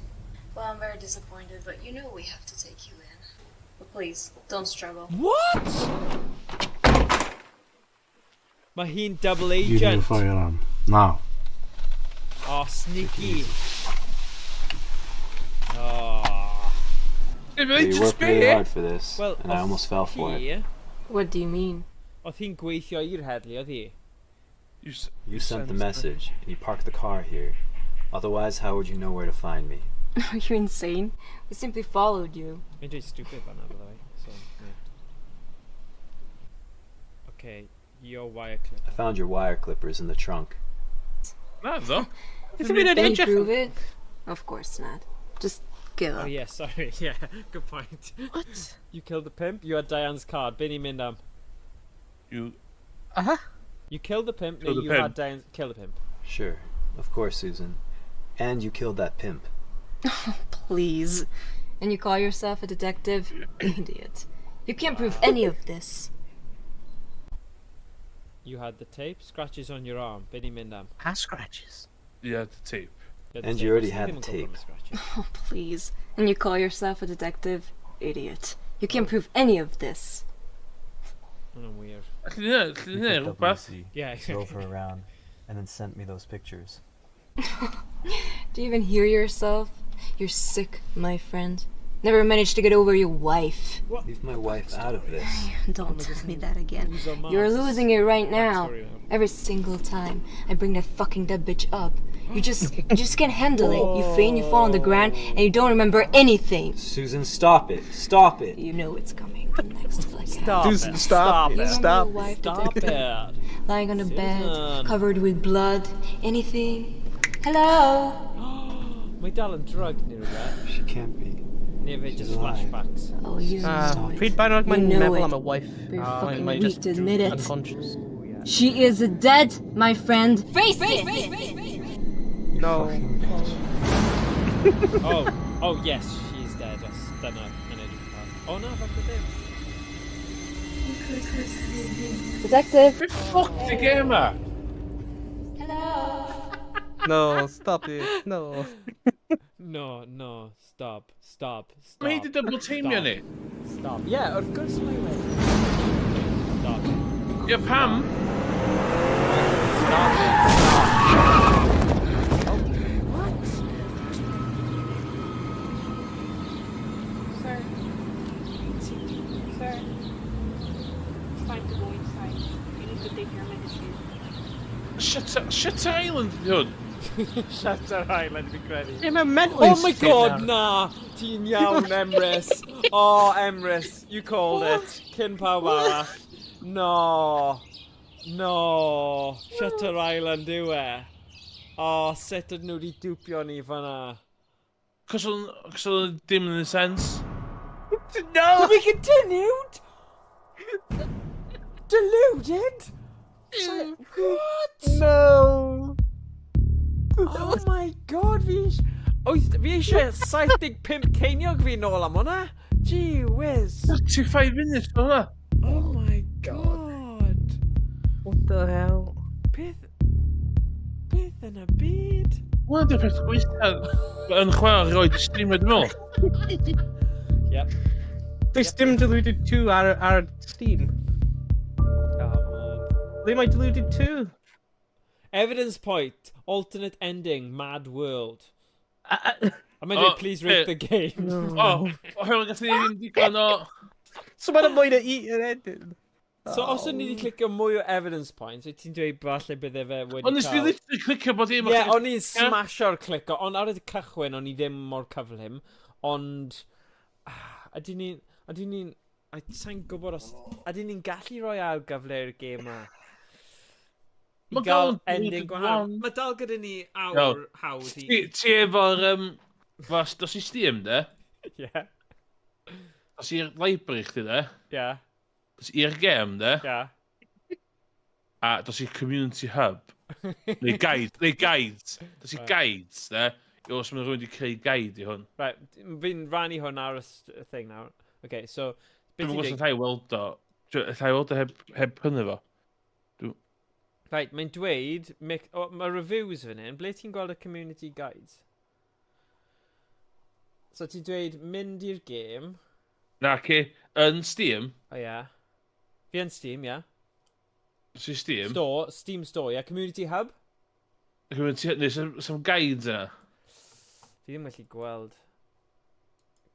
Well, I'm very disappointed, but you know we have to take you in. But please, don't struggle. What? Mae hi'n double Give me a agent. firearm. Now. Oh, sneaky. Oh. You worked really hard for this, Well, and I almost fell for it. Hi, What do you mean? oedd hi'n gweithio i'r heddlu, oedd hi? You sent the message, and you parked the car here. Otherwise, how would you know where to find me? Are you insane? We simply followed you. Mae'n dweud stupid fan'na, by the way. So, yeah. Okay, your wire clip. I found your wire clippers in the trunk. Na, ddo. Beth yw'n Can you edrych? prove it? Of course not. Just give Oh up. yeah, sorry. Yeah, good point. What? You killed the pimp. You had Diane's card. Be ni'n mynd am? You... Aha. You killed the pimp. Killed neu the you pimp. had Diane's... Kill the pimp. Sure. Of course, Susan. And you killed that pimp. Please. And you call yourself a detective? Idiot. You can't prove any of this. You had the tape. Scratches on your arm. Be ni'n mynd am? Pa scratches? Yeah, the tape. And you already had the tape. Oh, please. And you call yourself a detective? Idiot. You can't prove any of this. Hwnna'n wir. Alli di You neud picked up rhywbeth? Lucy, Yeah, drove her around, and then sent me those pictures. Do you even hear yourself? You're sick, my friend. Never managed to get over your wife. Leave my wife out of this. Don't tell me that again. You're losing it right now. Every single time I bring that fucking dead bitch up, you just can't handle it. You faint, you fall on the ground, and you don't remember anything. Susan, stop it. Stop it. You know it's coming. The next blackout. Stop Susan, it. stop Stop it. it. You remember Stop. your wife, Stop detective? it. Lying on the bed, Susan. covered with blood. Anything? Hello? Mae dal yn drug neu rhywbeth. She can't be. Neu fe She's just alive. flashbacks. Oh, you know it. Pryd bynnag mae'n You know meddwl it. am y wife, But you're mae fucking mae weak just to admit it. unconscious. She is dead, my friend. Face it! No. Fucking bitch. Oh, yes, she's dead. Os dyna yn edrych ar. Oh na, falle ddim. Detective. Be ffuck di gêm ma? Hello. No, stop it. No. No, no, stop, stop, stop. Mae hi di double teamio ni. Stop. Yeah, wrth gwrs mae wedi. Stop. Ie, pam? Stop it, stop. Oh, what? Sir. Sir. It's time to go inside. You need to take your medicine. Shutter Island di hwn. Shutter Island, fi'n credu. Ie, mewn mental Oh my institute god, nawr. na! Ti'n iawn, Emrys. Oh, Emrys, you called it. Cyn pawb arall. No. No. Shutter Island yw e. Oh, sut ydyn nhw wedi dwpio ni fanna? Cos oedd dim yn y sens. No! To be continued? Deluded? What? No! Oh my god, fi eisiau 75 ceiniog fi nôl am hwnna. Gee whiz. 35 minutes o hwnna. Oh my god. What the hell? Beth yn y byd? Hwnna di'r peth gweitha yn chwarae roed i streamio, dwi'n meddwl. Yep. Does dim Deluded 2 ar Steam. Oh man. Ble mae Deluded 2? Evidence point. Alternate ending. Mad world. A mae'n Oh, dweud, please rate the game. O, oherwydd gath ni ddim digon o... So mae'n mwy na i yn ending. So os o'n ni wedi clicio mwy o evidence points, wyt ti'n dweud falle bydde fe wedi Ond nes di literally clicio bod dim... Ie, o'n i'n smasho'r clico, ond ar y cychwyn o'n i ddim mor cyflym, ond ydyn ni'n, sa'n gwybod os, ydyn ni'n gallu rhoi ail gyfle i'r gêm ma? I Ma' gael dal yn ending Deluded gwahanol. One. Mae dal gyda ni awr hawdd i... Ti efo'r... Fas, dos i Steam, de? Ie. Dos i'r library chdi, de? Ie. Dos i'r gêm, de? Ie. A dos i'r community hub. Neu guide, neu guides. Dos i guides, de? I os mae rhywun wedi creu guide i hwn. Right, fi'n rannu hwn ar y thing nawr. Okay, so... Dwi'n gwybod os allai weld o. Allai weld o heb hynny fo. Right, mae'n dweud, mae reviews fan hyn, ble ti'n gweld y community guides? So ti'n dweud mynd i'r gêm. Na, ci, yn Steam. O ie. Fi yn Steam, ie. Dos i Steam. Store, Steam Store, ie. Community Hub. Community, neu some guides yna. Fi ddim gallu gweld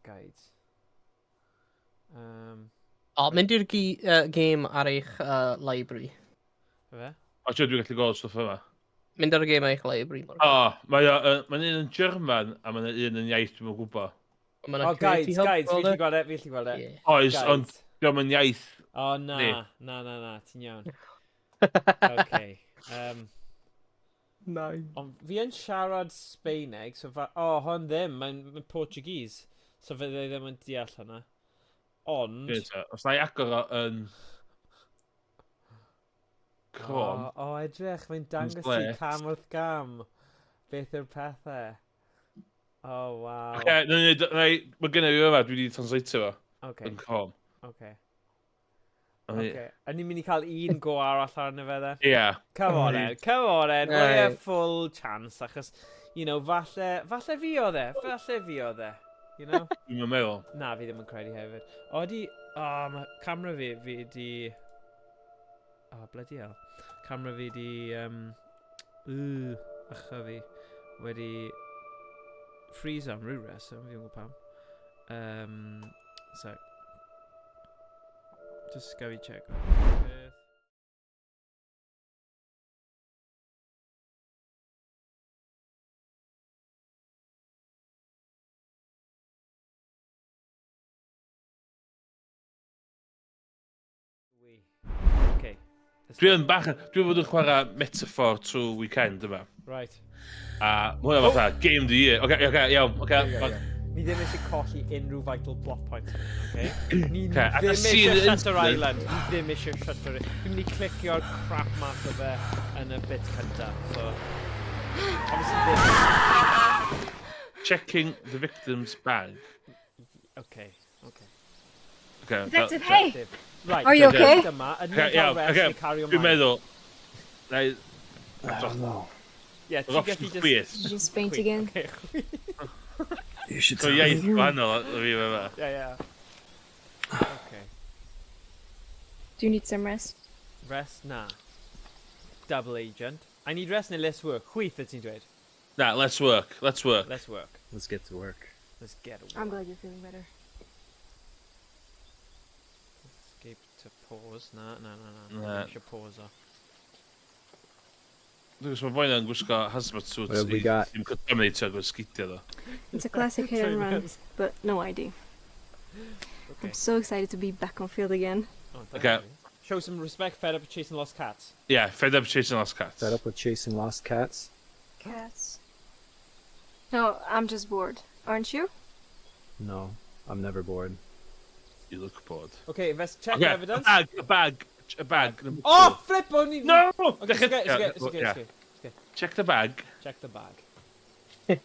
guides. O, mynd i'r game ar eich library. Fe? O, ti'n dwi'n gallu gweld stwff yma. Mynd ar y game ar eich library. O, mae'n un yn German a mae'n un yn iaith dwi'n gwybod. O, guides, guides, fi gallu gweld e, fi gallu gweld e. Oes, ond diolch yn iaith. O, na, na, ti'n iawn. Okay. Nine. Ond fi yn siarad Sbeineg, so fa... O, hwn ddim, mae'n Portuguese. So fydde i ddim yn deall hwnna. Ond... Os na i agor o yn... Chrome. O, edrych, mae'n dangos ti cam wrth gam. Beth yw'r pethau. Oh, waw. Oce, mae gynna fi yma, dwi wedi translate fo. Oce. Yn Chrome. Oce. Oce. A ni'n mynd i cael un go arall arno fe, then? Ie. Come on, then. Come on, then. Rhoi e full chance, achos you know, falle fi oedd e, falle fi oedd e, you know? Dwi'n meddwl. Na, fi ddim yn credu hefyd. O, di, o, mae camera fi di, oh, bloody hell. Camera fi di, ycha fi, wedi freeze am ryw reswm, fi ddim yn gwybod pam. So, just gael fi check. Beth. Okay. Dwi yn bach, dwi'n bod yn chwarae Metaphor trwy weekend yma. Right. A mae hwnna fatha, game of the year. Oce, oce, iawn, oce. Ni ddim eisiau colli unrhyw vital plot points. Okay? Ni Ocê, a ddim the scene eisiau Shutter incident- Island. Ni ddim eisiau Shutter Island. Dwi'n mynd i clicio'r crap mas o fe yn y bit cynta. So, obviously ddim. Checking the victim's bag. Okay. Okay, Detective, hey! Right, Are you okay? Dyma, yn Oce, ni'n cael iawn, rest, oce. ni cario Dwi'n mlaen. meddwl... Nai... I don't know. Yeah, Yr ti'n opsiwn gallu just... chwith. Did you just faint again? Okay. You should So tell iaith me. gwahanol o fi fe. Yeah. Okay. Do you need some rest? Rest, na. Double agent. I need rest neu less work. Chwith y ti'n dweud. Na, let's work, let's work. Let's work. Let's get to work. Let's get to I'm work. glad you're feeling better. Escape to pause. Na. Na. Fi eisiau pause o. Dwi'n gwybod mae foi na'n gwisgo hazmat suit What have we got? Ddim contaminatio gwrs sgidiau ddo. It's a classic hit and run, but no ID. Okay. I'm so excited to be back on field again. Oh, Okay. Show some respect, fed up with chasing lost cats. Yeah, fed up chasing lost cats. Fed up with chasing lost cats? Cats. No, I'm just bored. Aren't you? No, I'm never bored. You look bored. Okay, invest check Okay, evidence. A bag, a bag, a bag. Number Oh, two. flip only. No! Okay, it's okay, it's okay, it's okay, Yeah. it's okay. It's okay. Check the bag. Check the bag.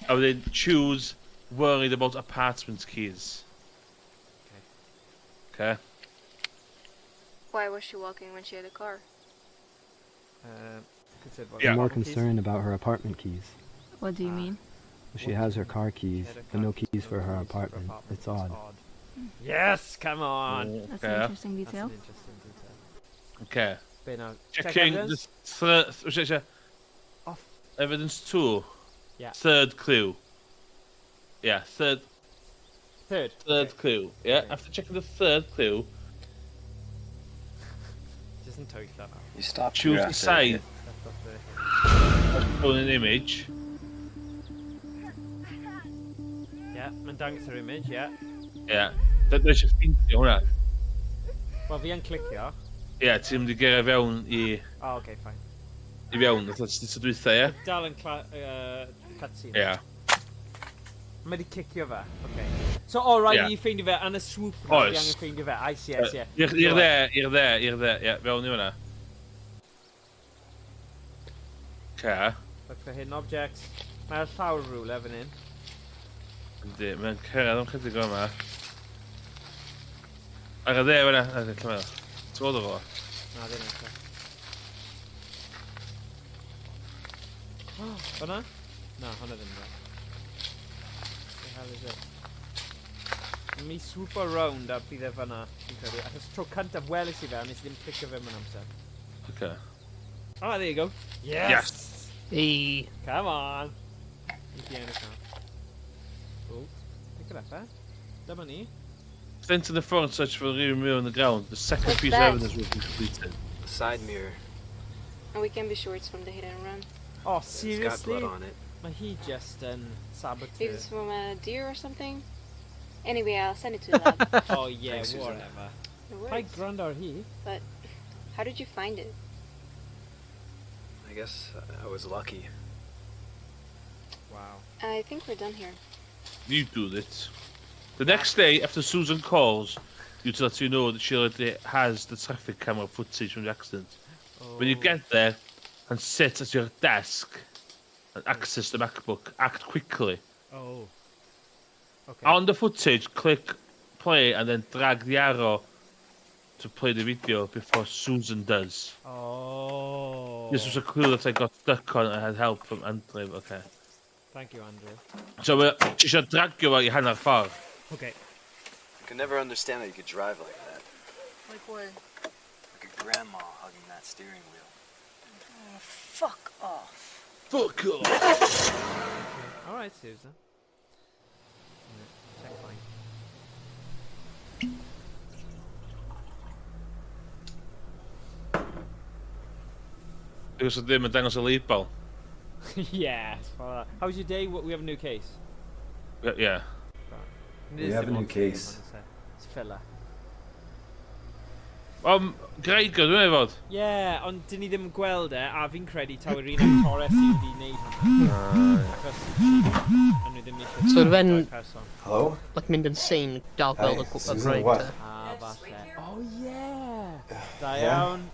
A wedyn choose worried about apartment keys. Okay. Why was she walking when she had a car? Consider Yeah. I'm more apartment keys. concerned about her apartment keys. What do you mean? She has her car keys, She had her but no car keys for her apartment. It's odd. Yes, come on. That's Okay. an interesting That's detail. an interesting detail. Okay. Be now? Check Checking the evidence. third... Off. Evidence two. Yeah. Third clue. Yeah, third Third. third Okay. clue. Yeah, Okay. after checking the third clue, Just yn twyllo nawr. You stopped choose your the ass there, side kid. Left off the- on an image. Yeah, mae'n dangos yr image, yeah. Yeah. Dyna eisiau ffeindio hwnna. Wel, fi yn clicio. Ie, yeah, ti'n mynd i gyrraedd fewn i... Oh, okay, fine. I fewn, fatha tro dwytha, ie? Dal yn cutscene. Ie. Mae wedi cicio fe. Okay. So, o, rhaid Ie. i ni ffeindio fe yn y swoop na, Oes. fi angen ffeindio fe. I see, I see. I'r dde, i'r dde, i'r dde, ie, fewn i fyna. Ce. Look for hidden objects. Mae'r llawr rhywle fan hyn. Yndi, mae'n cyrraedd am chydig o yma. Ar y dde fyna, ar y dde, lle mae o? Ti'n gweld o fo? Na, ddim eto. Oh, fyna? Na, hwnna ddim fe. The hell is it? Mi swoop around a bydd e fyna, fi'n credu. Achos tro cyntaf weles i fe, a nes i ddim clicio fe mewn amser. Oce. Ah, there you go. Yes! Yes. Hey. Come on! Ni di ennill nawr. Oh, pick it up, eh? Dyma ni. Enter the floor and search for the rear mirror on the ground. The second What's piece of that? evidence will be completed. The side mirror. And we can be sure it's from the hit and run. Oh, It's got seriously? blood on it. Mae hi just yn saboteur. Maybe it's from a deer or something. Anyway, I'll send it to the lab. Oh yeah, Thanks, Susan. whatever. No Paid worries. gwrando ar hi. But how did you find it? I guess I was lucky. Wow. I think we're done here. You do it. The next day, after Susan calls you to let you know that she already has the traffic camera footage from the accident. When you Oh. get there and sit at your desk and access the MacBook, act quickly. Oh. Okay. On the footage, click play and then drag the arrow to play the video before Susan does. Oh. This was a clue that I got Stuck on and had help from Andrew. Okay. Thank you, Andrew. So, ti eisiau dragio fo i hanner ffordd? Okay. I could never understand how you could drive like that. Like what? Like a grandma hugging that steering wheel. Oh, fuck off. Fuck off! Okay. All right, Susan. Right, checkpoint. Because ddim yn dangos y label. Yes. How was your day? We have a new case. Yeah. We have a new case. It's filler. Greig dwi'n meddwl fod. Yeah, ond dyn ni ddim yn gweld e, a fi'n credu taw yr un actores sydd wedi gwneud hwnna. Achos a nhw ddim eisiau So fe'n... person. Hello? Like mynd insane, dal gweld y Susan, gwraig what? te. Ah, falle. Oh, yeah! Da Yeah. iawn.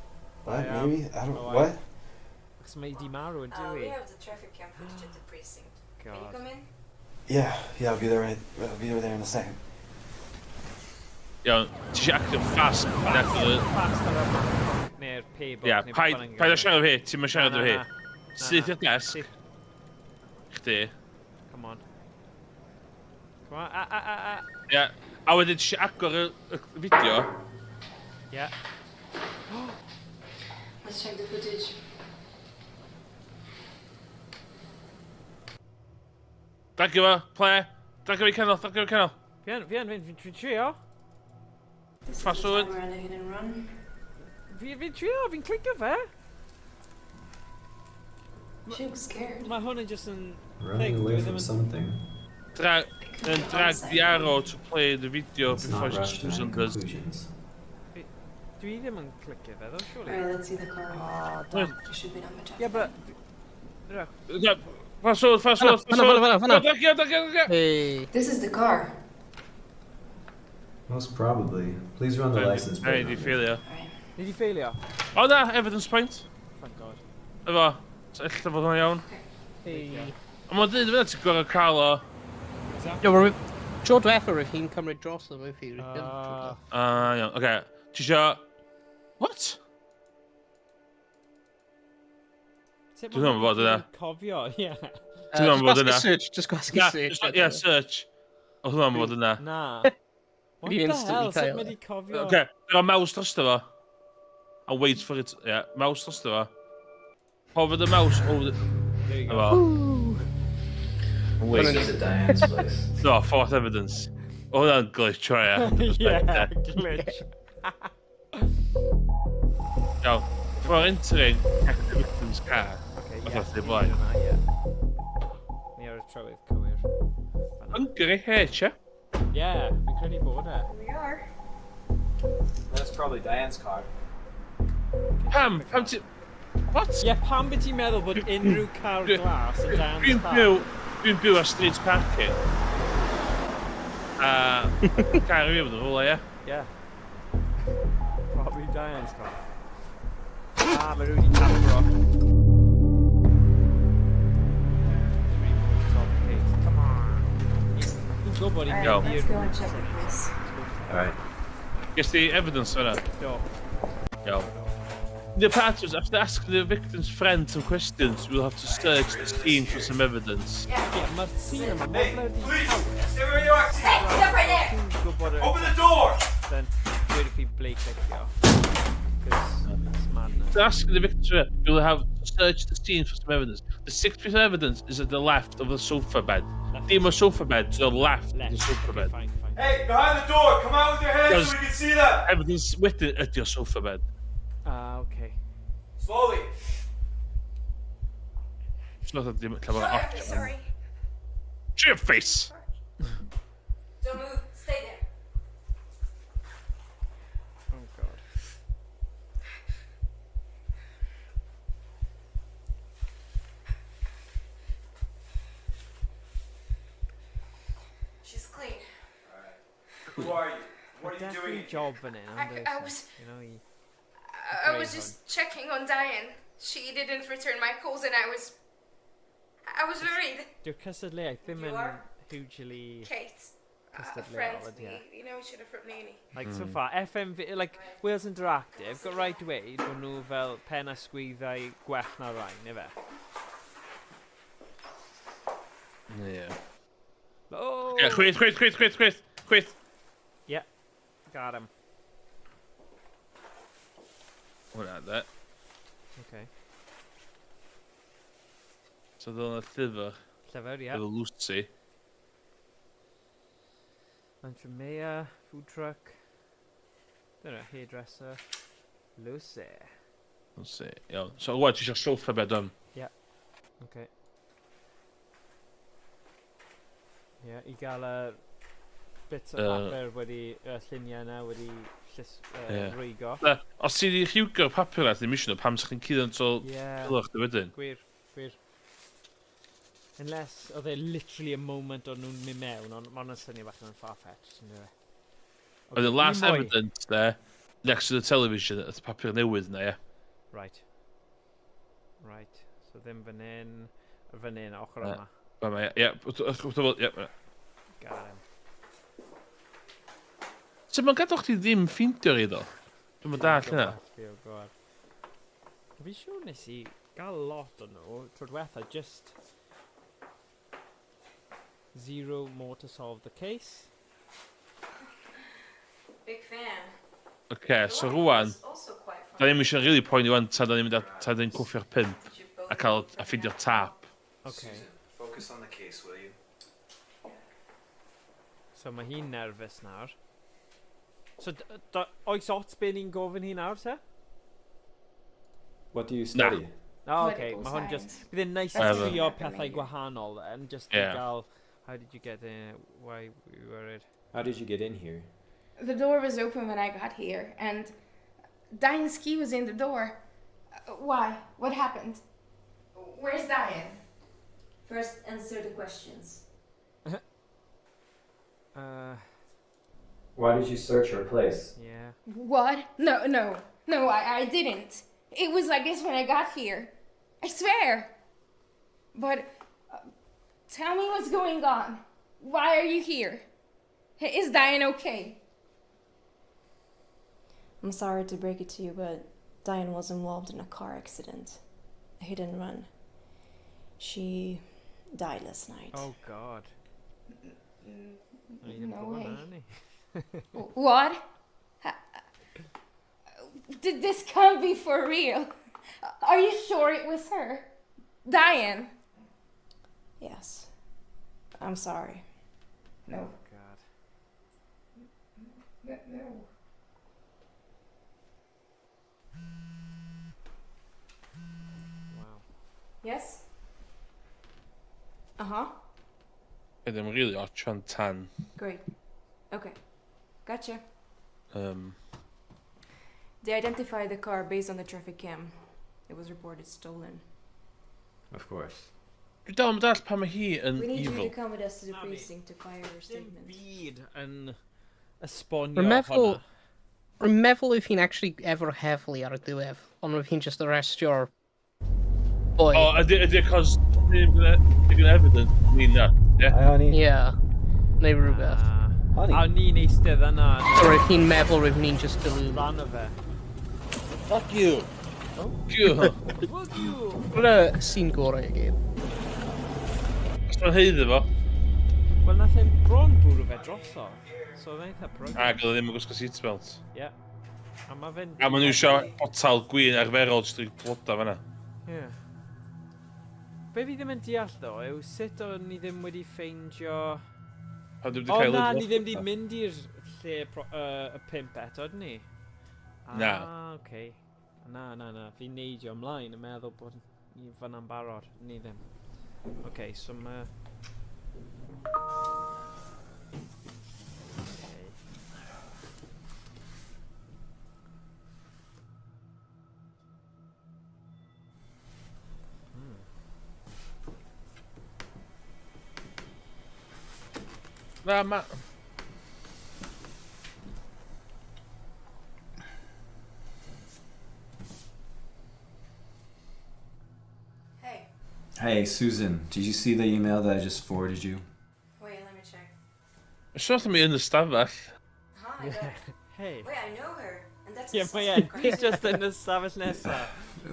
Da What? iawn. Maybe? I don't. Oh, What? Achos mae di marw yn We dwi. have the traffic cam footage at the precinct. Can you God. come in? Yeah, yeah, I'll be there. Right, I'll be there in a second. Iawn, ti eisiau actio fast. Fast ar y MacBook neu'r paybook. Ia, neu beth paid bynnag paid â yw e. siarad efo hi, ti'n mynd siarad Na, efo hi. na, na. Syth Na, i'r desk. Syth. Chdi. Come on. Come on, a, a, a, a. Ia. A wedyn ti eisiau agor y fideo. Yeah. Let's check the footage. Dragio fo, play. Dragio fi canol, dragio fi canol. Fi yn, fi yn, fi'n trio. This Fast is the forward. time we're on a hit and run. Fi'n trio, fi'n clicio fe. She looks scared. Mae hwn yn just yn Running thing, away dwi from ddim yn... something. Drag, then drag the arrow to play the video Let's before not rush to Susan any does. conclusions. Dwi ddim yn clicio fe, though, surely. Alright, let's see the car. Oh, damn. It should be not much Yeah, but... Yeah, fast forward, fast forward, fast Fanna, forward. fanna, fanna. Dragio, dragio, dragio. Hey. This is the car. Most probably. Please run the license Hey, plate. di number. ffeilio. Ni di ffeilio? O na, evidence point. Thank God. Efo, so ella fod hwnna iawn. Hey. Ond mae'n dweud fyna ti'n gorfod cael o. Yo, tro diwetha roedd hi'n cymryd dros o fe fi. Ah. Ah, iawn, oce. Ti isio... What? Sut Dwi'n meddwl bod yna. Cofio, ie. Dwi'n meddwl bod yna. Search, just gwasgu Na, search. yeah, search. Oedd hwnna'n bod yna. Na. What Fi'n the instantly hell? Sut cael mae e. di cofio? Oce, dyna mouse drosto fo. A wait for it. Yeah, mouse drosto fo. Hover the mouse over the... There you go. Efo. Wait. This is at Diane's place. No, fourth evidence. O, hwnna'n glitch, o ia. Yeah, glitch. Iawn. Before entering, check the victim's car. Okay, Fatha yeah. chdi blaen. Ni hwnna, ie. Ni ar y trywydd cywir. Fan'na. Hungary H, ie? Yeah, fi'n credu bod e. We are. That's probably Diane's car. Pam? Pam ti... What? Ie, yeah, pam byd ti'n meddwl bod unrhyw car glas yn Diane's Dwi'n car? byw... Dwi'n byw ar street parking. A... Car i fi fod yn rhywle, ie? Yeah. Probably Diane's car. Ah, mae rhywun wedi tapro. Three more to solve the case. Come on. Ni'n gwybod i Alright, Go. let's go and check the place. All right. Ges di evidence yna? Do. Iawn. The departures, after asking the victim's friend some questions, we'll have to search the scene for some evidence. Ie, mae'r scene yma mor Hey, bloody police! hawdd. Stay where you are! Hey, stop right there! Ti'n gwybod yr Open the door! Then, dweud i fi ble clicio. Cos it's madness. After asking the victim's friend, we'll have to search the scene for some evidence. The sixth piece of evidence is at the left of the sofa bed. Left. Dim o sofa bed, to the left, of the Left. sofa Okay, bed. fine, fine. Hey, behind the door! Come out with your hands Because so we can see them! Evidence wedyn ydy'r sofa bed. Ah, okay. Slowly! It's not that dim lle mae'n off. Sorry. Shut your face! Don't move. Stay there. Oh, God. She's clean. Who are you? What are you Definitely doing? job fan hyn, ond I oes e? was- You know, i... I was just checking on Diane. She didn't return my calls and I was worried. Dyw'r cystadleuaeth ddim You yn are? hugely Kate, a cystadleuol, friend, ydy e? we know each other from uni. Like, so far, FMV, like, Wales Interactive, got right dweud bod nhw fel pen a sgwyddau gwell na rhain, ife? Ie. Oh! Ie, chwith, chwith, chwith, chwith, chwith, chwith. Yeah, got him. Hwna, de. Okay. So ddod yna llyfr. Llyfr, ie. Efo Lucy. Lunch food truck. Dyna, hairdresser. Lucy. Lucy, iawn. So, rwan, ti eisiau sofa bed am? Yeah. Okay. Yeah, i gael y bits o papur wedi, lluniau yna wedi llys, Ie. rwygo. Na, os ti wedi rhywgo'r papur na, ddim eisiau nhw, pam sa'ch chi'n cuddo yn tôl Ie. pillow chdi wedyn? Gwir, gwir. Unless oedd e literally a moment o'n nhw'n mynd mewn, ond mae'n syniad bach yn far-fetched, yn dyw e? Oedd y last Un mwy. evidence there, next to the television, y papur newydd na, ie. Right. Right. So ddim fan hyn, fan hyn, ochr Na. yma. Fa ma, ie. Ie, ie. Got him. So mae'n gadael chdi ddim ffeindio'r iddo? Dwi'n mynd dall hynna. Oh god. Fi'n siŵr nes i gael lot o nhw tro diwetha, just zero more to solve the case. Big fan. Oce, so rwan, da ni'n eisiau really poeni rwan tan da ni'n mynd tan da ni'n cwffio'r pimp a cael a ffeindio'r tap. Okay. Susan, focus on the case, will you? So mae hi'n nervous nawr. So, oes ots be ni'n gofyn hi nawr, te? What do you study? Oh, okay. Medical Mae hwn just... science. Bydd e'n nice i That's trio what pethau happened. gwahanol then, just i Yeah. gael... How did you get in? Why were you worried? How did you get in here? The door was open when I got here, and Diane's key was in the door. Why? What happened? Where's Diane? First, answer the questions. Why did you search her place? Yeah. What? No, no, no, I didn't. It was like this when I got here. I swear. But tell me what's going on. Why are you here? Is Diane okay? I'm sorry to break it to you, but Diane was involved in a car accident. A hit and run. She died last night. Oh, God. O'n i ddim No yn gwybod way. na, ni. What? This can't be for real. Are you sure it was her? Diane? Yes. I'm sorry. No. God. No. No. Wow. Yes? Uh-huh. Ydy, mae'n really odd tan tan. Great. Okay. Gotcha. They identified the car based on the traffic cam. It was reported stolen. Of course. Dwi dal yn dall pan mae hi yn We need you evil. to come with us to the Abby. precinct to fire your Dim statement. byd yn esbonio Rwy'n meddwl... hwnna. Rwy'n meddwl if hi'n actually efo'r heddlu ar y diwedd, ond roedd hi'n just arrestio'r boi. O, ydy cos ddim gyda evidence ni'n na, ie? Hi, honey. Yeah. Neu rhywbeth. Ah. Honey. A ni'n eistedd yna So roedd hi'n meddwl roedd ni'n just delulu. rhan o fe. Fuck you! Fuck you! Fuck you! Hwna sy'n gorau i gyd. Os mae'n haeddu fo, Wel, nath e'n bron bwrw fe drosodd. So oedd e'n eitha bron. ac oedd e ddim yn gwisgo seatbelt. Ie. A mae fe'n... A maen nhw eisiau botal gwin arferol jyst i bloda fan'na. Ie. Be fi ddim yn deall ddo yw sut o'n ni ddim wedi ffeindio... Pan dwi'n wedi O cael na, ei ni ddim wedi mynd i'r lle y pimp eto, ydyn ni? Na. Ah, oce. Na, na, na. Fi'n neidio ymlaen yn meddwl bod ni fan'na'n barod. Ni ddim. Oce, so mae... Okay. Na, ma... Hey. Hey, Susan, did you see the email that I just forwarded you? Wait, let me check. Mae'n sôn mi yn y stafell. Hi, but... Hey. Wait, I know her. And that's Ie, a mae e'n. He's just yn y stafell nesa.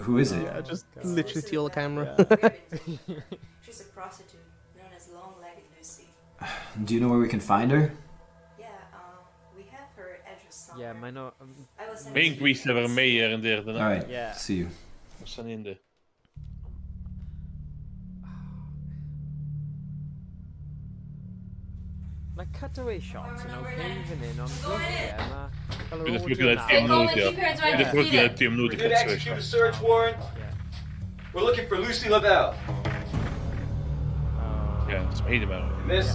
Who is it? Yeah, just God. literally steal the camera. She's a prostitute, known as Long Do you know where we can find her? Yeah, we have her address Yeah, mae'n o... Mae'n gweithio efo'r mayor yn dyr, dyna. All right. Yeah. See you. Os o'n un di. Mae cutaway shots yn okay fan hyn, ond weithiau mae... Fel yr Dwi'n audio dychmygu na na. dim nhw di o. Dwi'n dychmygu na dim nhw di We're here to cutaway execute a shots. search warrant. We're looking for Lucy Lavelle. Ie, so mae hi di marw. Miss,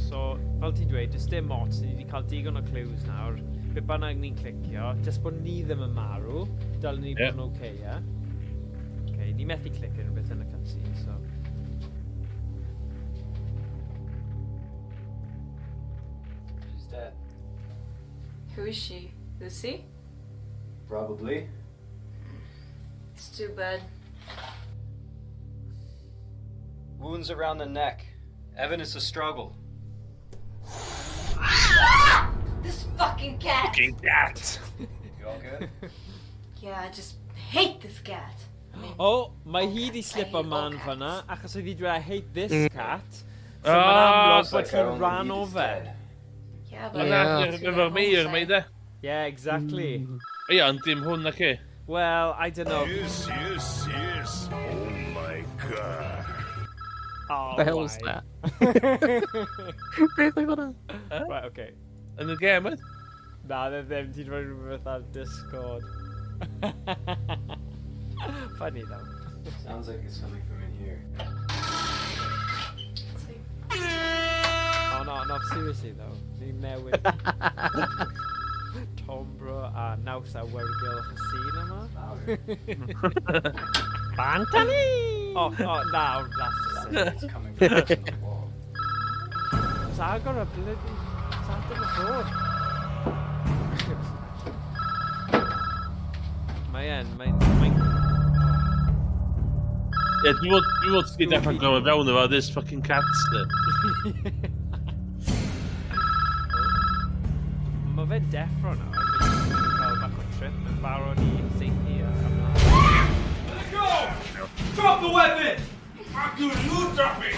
So, fel ti'n dweud, does dim ots, ni wedi cael digon o clues nawr. Be bynnag ni'n clicio, jyst bod ni ddim yn marw, dylen ni bod yn okay, ie? Okay, ni methu clicio unrhyw beth yn y cutscene, so... She's dead. Who is she? Lucy? Probably. It's too bad. Wounds around the neck. Evidence of struggle. This fucking cat! Fucking cat! You all good? Yeah, I just hate this cat. O, mae hi di slipo man fyna, achos oedd hi dweud, I hate this cat. So Ah, mae'n amlwg bod Like our hi'n only rhan lead o is fe. dead. Yeah, Ond na, efo'r mayor mae de. Yeah, exactly. Ie, ond dim hwn na chi. Well, I don't know. Yes, yes, yes. Oh my god. Oh, The hell was why? that? Beth oedd hwnna? Right, okay. Yn y gêm, oedd? Na, ddim, ti'n rhoi rhywbeth ar Discord. Funny though. Sounds like it's coming from in here. Oh no, no, seriously though. Ni'n newid Tombro a naws a wergylch y scene yma. Bantani! Oh, oh, na, that's just it. It's coming from behind the wall. Os agor y bloody... Os agor y ffôn. Mae en, mae'n... Mae'n... Ie, dwi'n meddwl ti'n dechrau gorfod fewn efo this fucking cat, de. Mae fe'n deffro nawr. Mae'n cael bach o trip. Mae'n barod i saethu a ymlaen. Let it go! Drop the weapon! Fuck you, you drop it!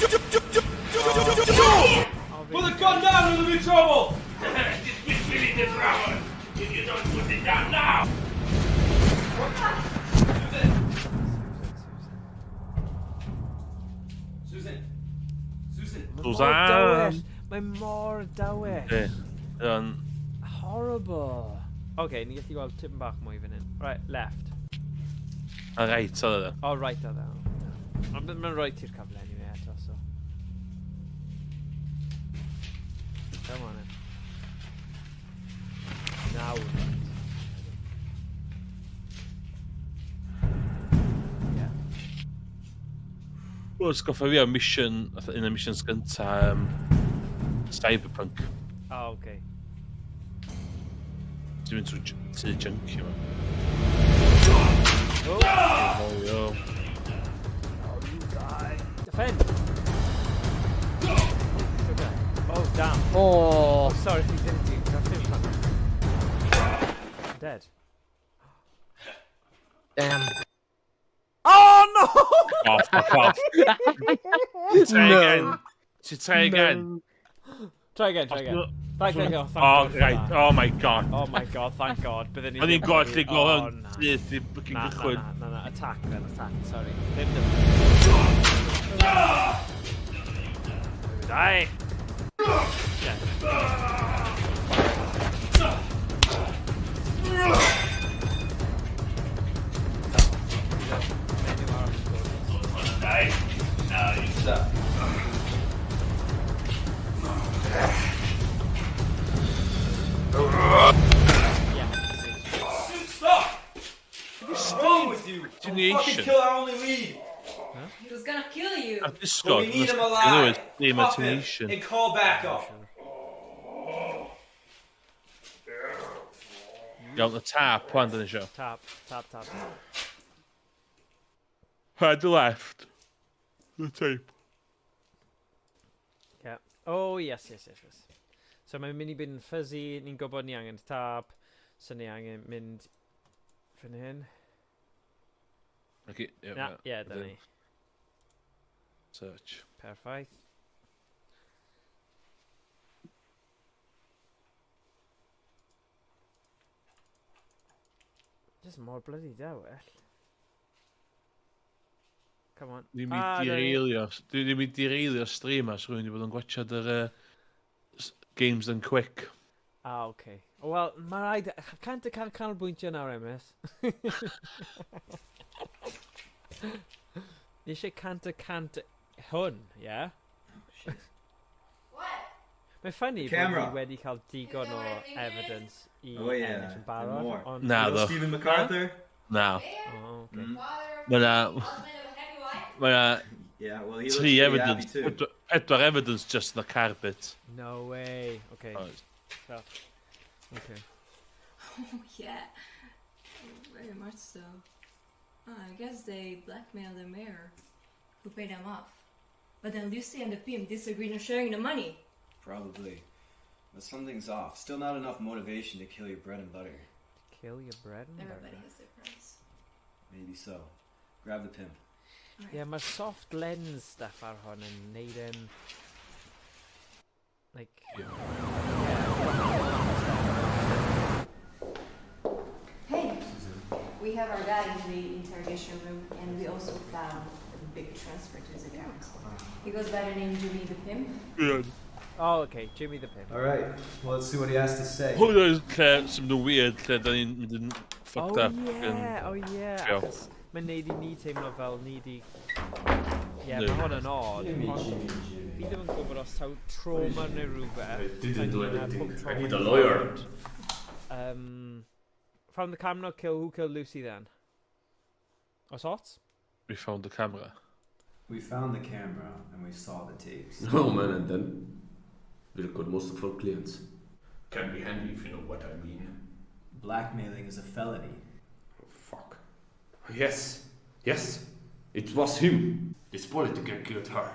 Put the gun down or there'll be trouble! This bitch really the trouble! If you don't put it down now! Susan. Susan. Mae mor Susan. dywyll. Mae mor dywyll. Ie. Yn... Horrible. OK, ni'n gallu gweld tipyn bach mwy fan hyn. Right, left. A right, oedd e. Oh, right oedd e. Ond mae'n rhoi ti'r cyfle anyway eto, so. Come on then. Nawr, right. Yeah. Wel, sgoffa fi o mission, fatha un o'r missions gynta, Cyberpunk. Oh, okay. Ti'n mynd trwy tŷ junkie yma. Oh. Oh, yo. Oh, you die. Defend! Oh, sugar. Oh, damn. Oh. Oh, sorry, he didn't do nothing. I'm dead. Damn. Oh, no! Oh, fuck off. Try again. To try again. Try again, try again. Thank, thank, oh, thank Oh, God for right. that. Oh my god. Oh my god, thank God. Bydden ni O'n i'n ddim golli wedi- gol Oh, yn na. syth i fucking Na, na, gychwyn. na, na, na, attack then, attack, sorry. Ddim dim. Die! Yeah. Menyw arall yn dod. Stop. Yeah. Stop! What's wrong with you? We'll fucking Continuation. kill our only lead. He was gonna kill you. Ar Discord, But we need him yn alive. the Cuff him imagination. and call backup. Iawn, y tap, wan, dyn ni isio. Tap, tap, tap, tap. Head left. The tape. Yeah. Oh, yes. So mae'n mynd i fynd yn fuzzy, ni'n gwybod ni angen tap, so ni angen mynd fan hyn. Okay, ie, Na, ie, dyna ni. Search. Perffaith. Just mor bloody dawel. Come on. Dwi'n mynd ah, direilio, dwi'n mynd direilio stream as rwy'n wedi bod yn gwachod yr Games Done Quick. Ah, oce. Okay. Wel, mae rhaid... 100% canolbwyntio nawr, MS. Ni eisiau 100% hwn, ie? Yeah? What? Mae'n funny bod ni wedi cael digon o evidence i oh, yeah. ennill yn barod. Ond... Na, ddo. Stephen MacArthur? Na. Oh, okay. Mm. Mae na... Mae na... Yeah, well, he looks Tri pretty evidence. happy too. Pedwar evidence just in the car bit. No way. Okay. Oes. So, okay. Oh, yeah. Very much so. Oh, I guess they blackmailed the mayor, who paid them off. But then Lucy and the pimp disagreed on sharing the money. Probably. But something's off. Still not enough motivation to kill your bread and butter. Kill your bread and butter. Everybody has their price. Maybe so. Grab the pimp. Yeah, mae'r soft lens stuff ar hwn yn neud yn... Like... Yeah. Hey, we have our guy in the interrogation room, and we also found a big transfer to his account. He goes by the name Jimmy the Pimp. Good. Oh, okay, Jimmy the Pimp. All right. Well, let's see what he has to say. Hwn oedd lle sy'n mynd yn weird, lle da ni'n mynd yn fucked oh, up. Yeah, oh yeah. Trio. Achos mae'n neud i ni teimlo fel ni di... Yeah, No. mae hwn yn odd. Jimmy, ond Jimmy, Jimmy. Fi ddim yn gwybod os taw trauma neu rhywbeth. I didn't do ynglyn â anything. pob I trauma need a ni lawyer. found. Found the camera, kill who killed Lucy then? Os ots? We found the camera. We found the camera and we saw the tapes. Oh man, and then we record most of our clients. Can be handy if you know what I mean. Blackmailing is a felony. Fuck. Yes, yes, it was him. This politic killed her.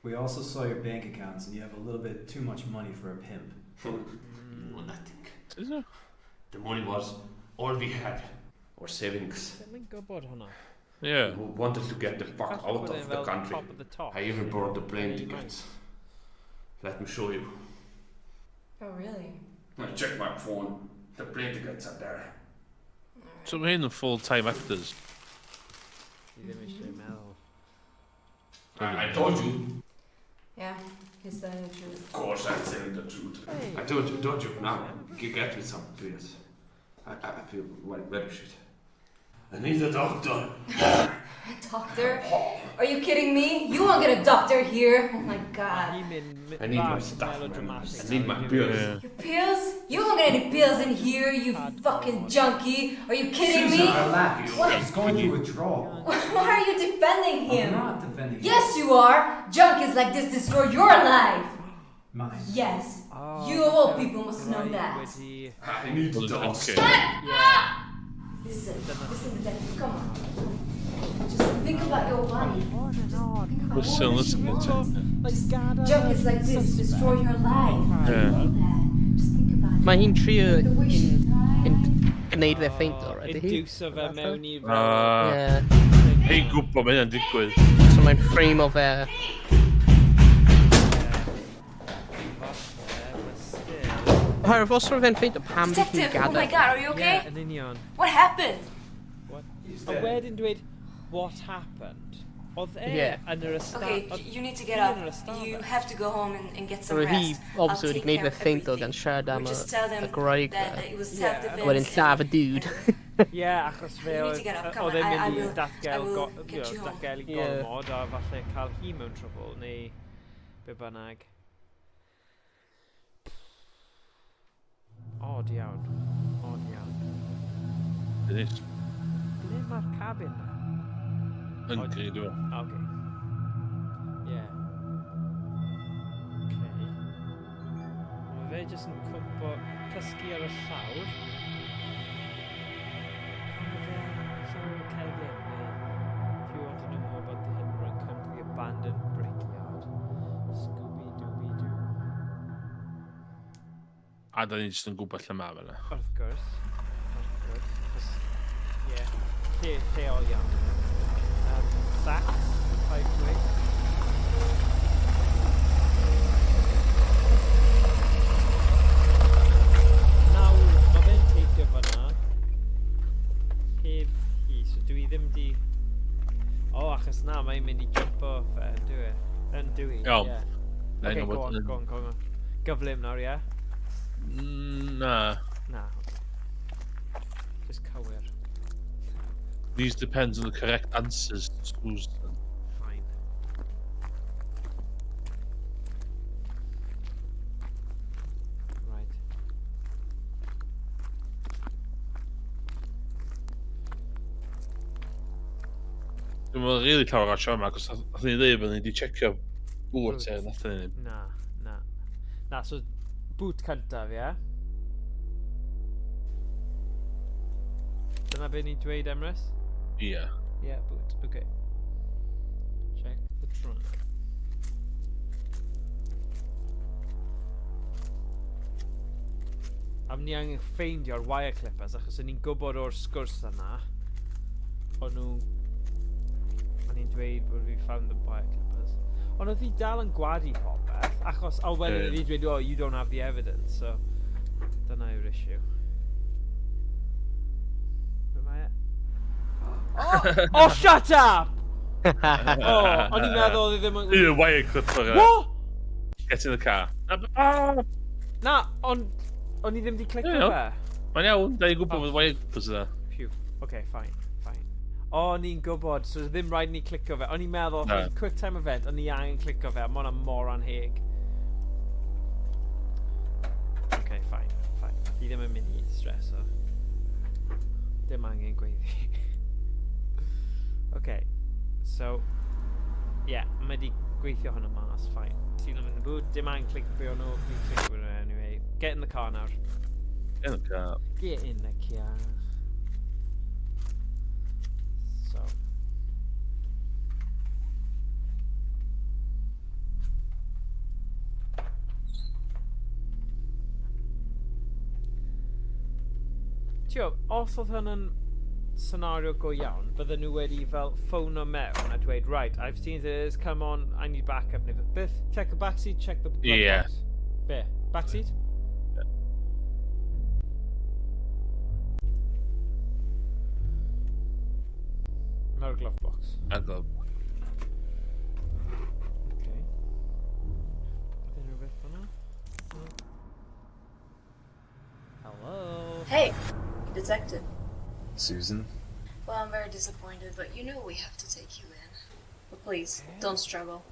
We also saw your bank accounts and you have a little bit too much money for a pimp. You know nothing. Is it? The money was all we had. Our savings. Ddim yn gwybod hwnna. Yeah. We wanted to get the fuck Falle out bod e'n of the fel country. top of the top. I even brought the plane Really tickets. nice. Let me show you. Oh, really? I check my phone. The plane tickets are there. So mae hyn yn full-time actors. Fi ddim eisiau meddwl. I told you. Yeah, he's telling the truth. Of course I'm telling the truth. I told you, don't you? Now, get me some pills. I feel like very shit. I need a doctor. A doctor? Are you kidding me? You won't get a doctor here. Oh my god. Hi'n mynd I need my bach stuff, man. melodramatic I need my nawr, pills. Yeah. Your pills? You won't get any pills in here, you fucking junkie. Are you kidding Susan, me? relax. What? He's going through withdrawal. Why are you defending him? I'm not defending him. Yes, you are. Junkies like this destroy your life. Mine. Yes. Oh, You of all people must know Rhaid that. Wedi... I need Well, dogs. okay. Yeah. Listen, listen, detective, come on. Just think about your wife. Hwn yn odd. Think about Listen, all that listen, she listen. wants. Like, gadael Junkies like this destroy your life. Yeah. You know that. Just think about it. Mae hi'n trio The way she yn, died. yn gwneud fe ffeinto, right? Ydy hi? Induce fe mewn i fel... Ah. Yeah. Hi'n gwybod mae hynna'n digwydd. So mae'n frame o fe. Falle, but still... Oherwydd os roedd fe'n ffeinto pam bydd hi'n Detective, oh my gadael. god, are you okay? Yeah, yn union. What happened? What? He's A dead. wedyn dweud, what happened? Oedd e Yeah. yn yr ystafell... Okay, you need to get hi up. yn yr ystafell. You have to go home and get some Roedd hi rest. I'll obviously wedi take gwneud care fe of ffeinto everything. gan siarad am We'll y, just tell them y graig that fe. it was Yeah. self-defense. Wedyn lladd y dude. Yeah, achos fe You need oedd to get up, come oedd on, e'n I mynd i will- I datgel, will go, get you know, you home. datgelu Yeah. gormod a falle cael hi mewn trwbl neu be bynnag. Odd iawn. Odd iawn. It is. Ble mae'r cabin na? Hungry, dwi'n meddwl. Ah, okay. Yeah. Okay. Mae fe jyst yn cwmpo cysgu ar y llawr. Pam mae fe ar llawr y cegin? Neu, if you want to know more about the hit and run, come to the abandoned brickyard. Scooby-Dooby-Doo. A da ni jyst yn gwybod lle mae fyna. Wrth gwrs. Wrth gwrs. Achos, ie. Lle, lleol iawn. Sacks, 5 to 8. Nawr, mae fe'n teithio fyna. Heb hi, so dwi ddim di... O, oh, achos na, mae'n mynd i jumpo fe, yn dwi? Yn dwi, Iawn. ie. Na, Okay, i go know on, what- go on, go on. Gyflym nawr, ie? Na. Na, okay. Just cywir. These depends on the correct answers to Susan. Fine. Right. Dwi'n meddwl rili llawer o siarad yma, achos nath ni ddweud bod ni wedi checio boot e, nath ni ddim. Na. Na, so boot cyntaf, ie? Dyna be ni'n dweud, Emrys? Ie. Yeah, boot. Okay. Check the trunk. A ni angen ffeindio'r wire clippers achos o'n i'n gwybod o'r sgwrs yna o'n nhw o'n i'n dweud bod we found the wire clippers. Ond oedd hi dal yn gwadu popeth achos a wedyn oedd hi dweud, "Oh, you don't have the evidence," so dyna yw'r issue. Be mae e? Oh, oh, shut up! Oh, o'n i'n meddwl oedd hi ddim yn... Un wire clipper. What? Get in the car. Ah! Na, ond o'n i ddim di clicio Ie, fe. Mae'n iawn, da i'n gwybod bod wire clippers yna. Phew. Okay, fine, fine. O, o'n i'n gwybod, so ddim rhaid ni clicio fe. O'n i'n meddwl, Na. quick time event, o'n i angen clicio fe, a ma hwnna mor anheg. Okay, fine, fine. Fi ddim yn mynd i streso. Dim angen gweiddi. Okay, so, yeah, mae di gweithio hwnna mas, fine. Ti'n mynd yn y boot, dim angen clicio nhw, fi'n clicio nhw anyway. Get in the car nawr. Get in the car. Get in the car. So. Tio, os oedd hwn yn scenario go iawn, bydden nhw wedi fel ffono mewn a dweud, "Right, I've seen this, come on, I need backup." Neu beth, check the backseat, check the glove box. Be? Backseat? Yeah. Not a glove box. A glove. Okay. Oedd unrhyw beth fyna? No. Hello? Hey, detective. Susan? Well, I'm very disappointed, but you know we have to take you in. But please, don't struggle.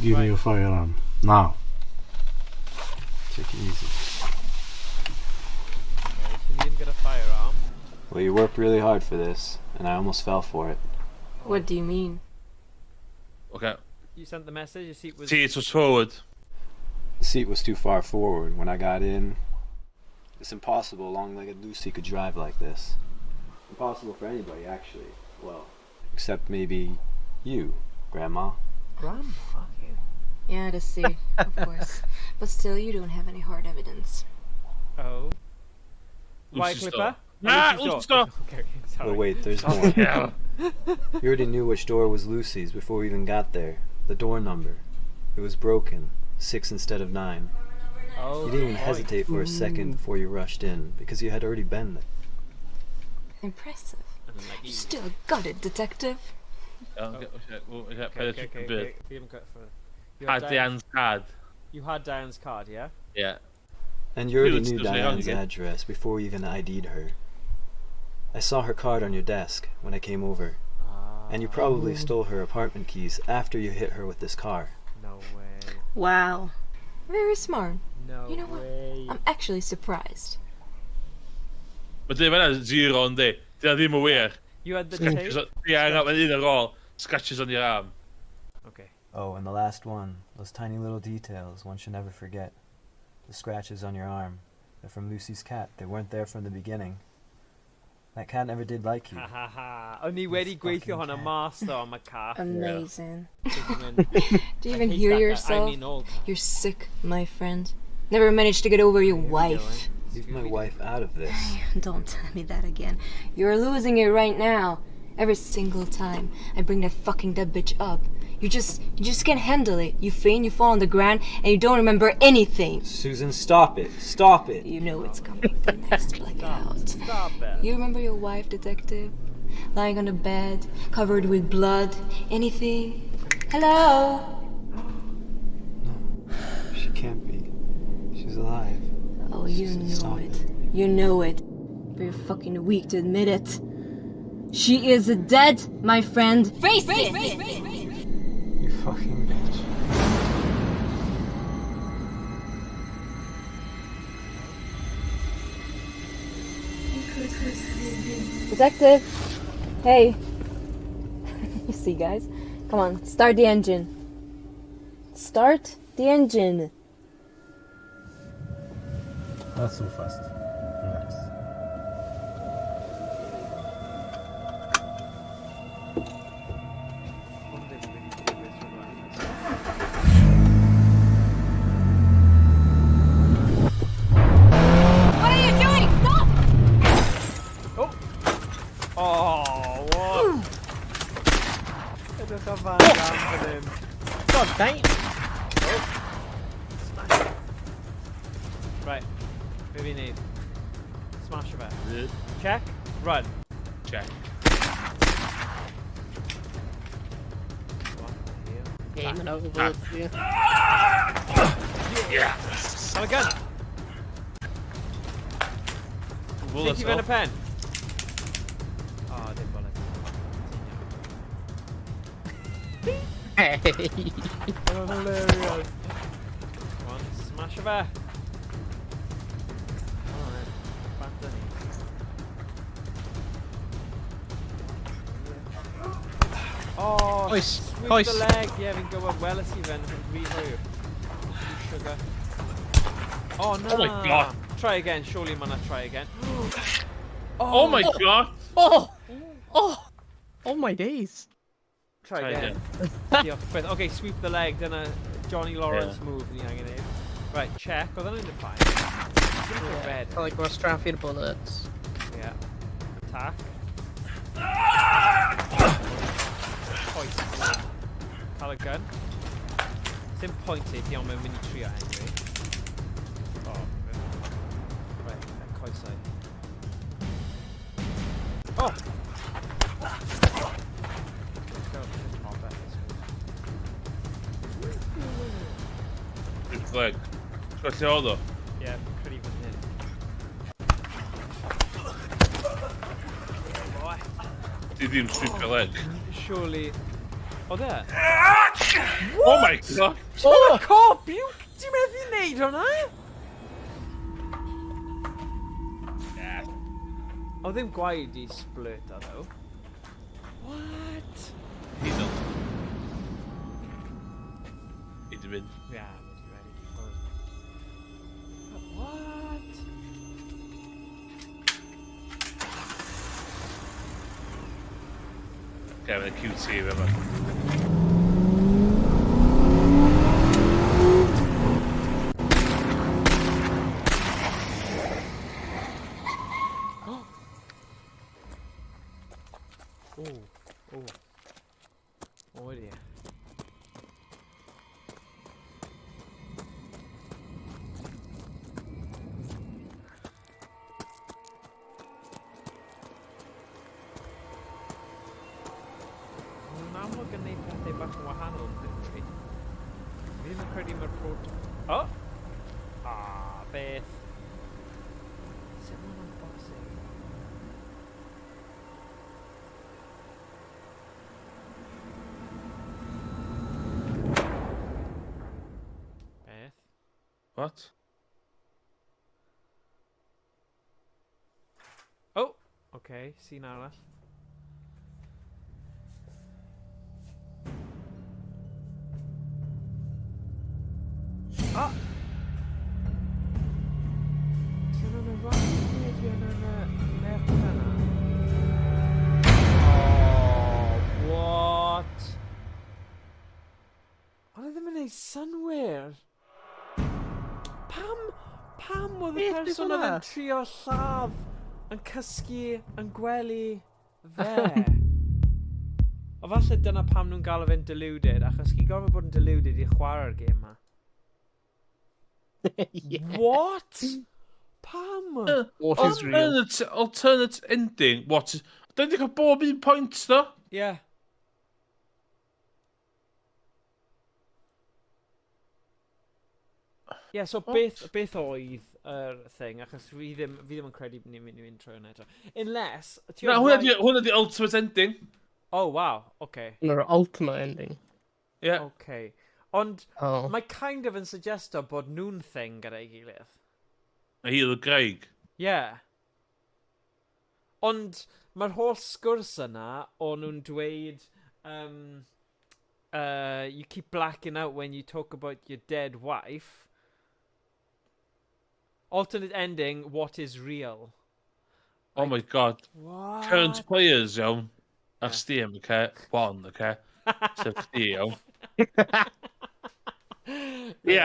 Give me your firearm. Now. Take it easy. Okay, so ni ddim gyda firearm. Well, you worked really hard for this, and I almost fell for it. What do you mean? Okay. You sent the message, your seat was... Seat was forward. The seat was too far forward when I got in. It's impossible a long-legged Lucy could drive like this. Impossible for anybody, actually. Well, except maybe you, Grandma. Grandma? Fuck you. Yeah, the seat, of course. But still, you don't have any hard evidence. Oh. Wire Lucy's clipper? door. Nah, Lucy's Lucy's door. Okay, sorry. But wait, there's more. Yeah. You already knew which door was Lucy's before we even got there. The door number. It was broken. 6 instead of 9. Oh, You didn't even point. hesitate for a second before you rushed in, because you had already been there. Impressive. You still got it, detective. Okay, well, okay, Okay. Fi ddim yn cut for. You Had Diane's card. You had Diane's card, yeah? Yeah. And you already Dude, knew it's still wrong Diane's again. address before we even ID'd her. I saw her card on your desk when I came over. And you probably stole her apartment keys after you hit her with this car. No way. Wow. Very smart. No You know what? way. I'm actually surprised. Mae dweud fan'na zero yndi. Dyna ddim yn wir. You had the Scratches tape? on... Yeah, na, mae'n un ar ôl. Scratches on your arm. Okay. Oh, and the last one. Those tiny little details one should never forget. The scratches on your arm. They're from Lucy's cat. They weren't there from the beginning. That cat never did like you. Ha ha ha. O'n i wedi gweithio hwnna mas though am y cath. Amazing. Do you I even hate hear that guy. yourself? I mean all cats. You're sick, my friend. Never managed to get over your Here we go, wife. eh? Leave my wife out of this. Don't tell me that again. You're losing it right now. Every single time I bring that fucking dead bitch up. You just can't handle it. You faint, you fall on the ground, and you don't remember anything. Susan, stop it. Stop it. You know it's coming. The next blackout. Stop it. You remember your wife, detective? Lying on the bed, covered with blood. Anything? Hello? No, she can't be. She's alive. Oh, you Susan, know stop it. You know it. But you're fucking weak to admit it. She is dead, my friend. Face it! You fucking bitch. Detective! Hey. You see, guys? Come on, start the engine. Start the engine. Not so fast. Relax. What are you doing? Stop! Oh, what? Edrych ar fan lan fan hyn. God damn. Smash it. Right, be fi'n neud? Smash o fe. Check, run. Check. What the hell? Aiming out of bullets, yeah. Yes! Have a gun! Bullets Take you yn y off. pen. Oh, dim bullet. Hey. Oh, hilarious. Come on, smash o fe. Alright, back to ni. Oh, Oes, sweep oes. the leg. Yeah, fi'n gwybod, weles i fe yn rhy hwyr. Sugar. Oh, no. Oh my God. Try again, surely mae 'na try again. Oh my God! Oh! Oh! Oh my days. Try Try again. again. Diolch byth. Okay, sweep the leg, dyna Johnny Lawrence Yeah. move ni angen neud. Right, check. Oedd hwnna'n fine. Red. I like gwastraffu'r bullets. Yeah. Attack. Point. Cael y gun. Sim point i ti, ond mae'n mynd i trio anyway. Oh, right, coesau. Oh! Let's go, just pop that, let's go. Sweep the leg. Ti'n lle oedd o? Yeah, pretty fan hyn. Boy. Di ddim sweep the leg. Surely... Oedd e? Oh my God! Oh! Cop! You... Ti'n meddwl i wneud hwnna? Yeah. Oedd ddim gwaed i splurt o, though. What? He's on. I di mynd. Yeah, wedi ready i ffwrdd. But what? Okay, mae'n QT fe yma. Oh, oh. Oh dear. Maen nhw'n amlwg yn gwneud pethau bach yn wahanol yn dweud. Fi ddim yn credu mae'r prot... Oh! Ah, beth. Sut mae hwnna'n bosib? Beth? What? Oh! Okay, scene arall. Ah! Ti'n yn y rhaid yn y merch yna? Oh, what? Ond e ddim yn neud synwyr. Pam Pam oedd y Beth oedd person oedd hwnna? yn trio lladd yn cysgu yn gwely fe? O falle dyna pam nhw'n galw fe'n deluded, achos chi'n gorfod bod yn deluded i chwarae'r gêm ma. yeah. What? Pam? What is real? Alternate, alternate ending, what is... Da ni wedi cael bob un pwynt, do? Yeah. Yeah, so beth, beth oedd yr thing, achos fi ddim, fi ddim yn credu bod ni'n mynd i fynd trwy hwnna eto. Unless... ti Na, o'r hwnna rhaid- di, hwnna di ultimate ending. Oh, wow, okay. Hwnna'r ultimate ending. Yeah. Okay. Ond Oh. mae kind of yn suggesto bod nhw'n thing gyda'i gilydd. A hi oedd y graig. Yeah. Ond mae'r holl sgwrs yna o nhw'n dweud you keep blacking out when you talk about your dead wife. Alternate ending, what is real? Oh my god. What? Current players, iawn. Ar Steam, okay? One, okay? Sef chdi, iawn. Ie,